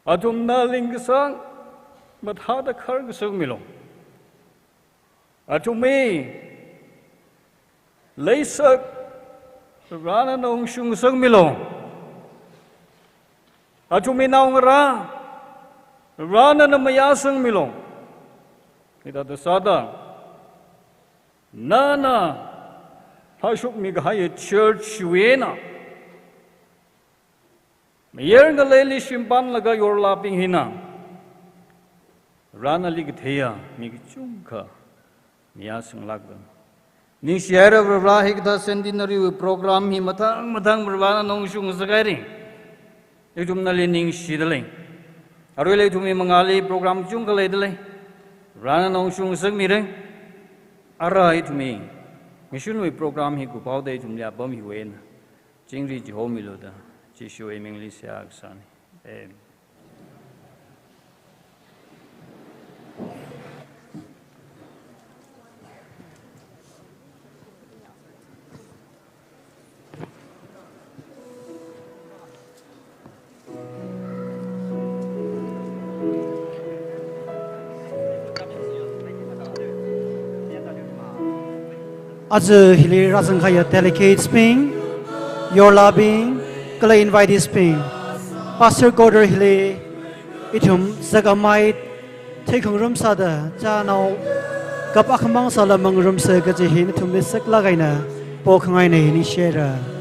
Athumna lingkasang mathāda kharngasakmilu. Athumwui leisak Varivara nana ungshungngasakmilu. Athumwui naongarā Varivara nana mayāsangmilu. Hithāda sāda nana phāshokmi kahaiya church wui eina Mayar ngaleili shimpanlaga yorlābing hina, Varena ali katheiya mi kachungkha mayāsanglākda. Ningshihaira Vare, hikathā centenary wui program hi mathang mathang Varena nongshung ngasakhaira. Ithum nali ningshidalei. Aruila ithumwui mangāli program kachungkha leidalei. Varena nongshung ngasakmira. Ara ithumwui ngashunwui program hi kuphaoda ithumli apam hiwui eina chingri chihomilu da Jishuwui mingli seihā kasāna. Amen. Aja hili rāzangkahaiya delegates bing, yorlābing, kala invitees bing, Pastor quarter hili ithum zakamai theikhangarum sāda, chānao kap akhamang sāla mangarumsa kaji hi nathumli saklāk eina pokhangaina, ningshihaira.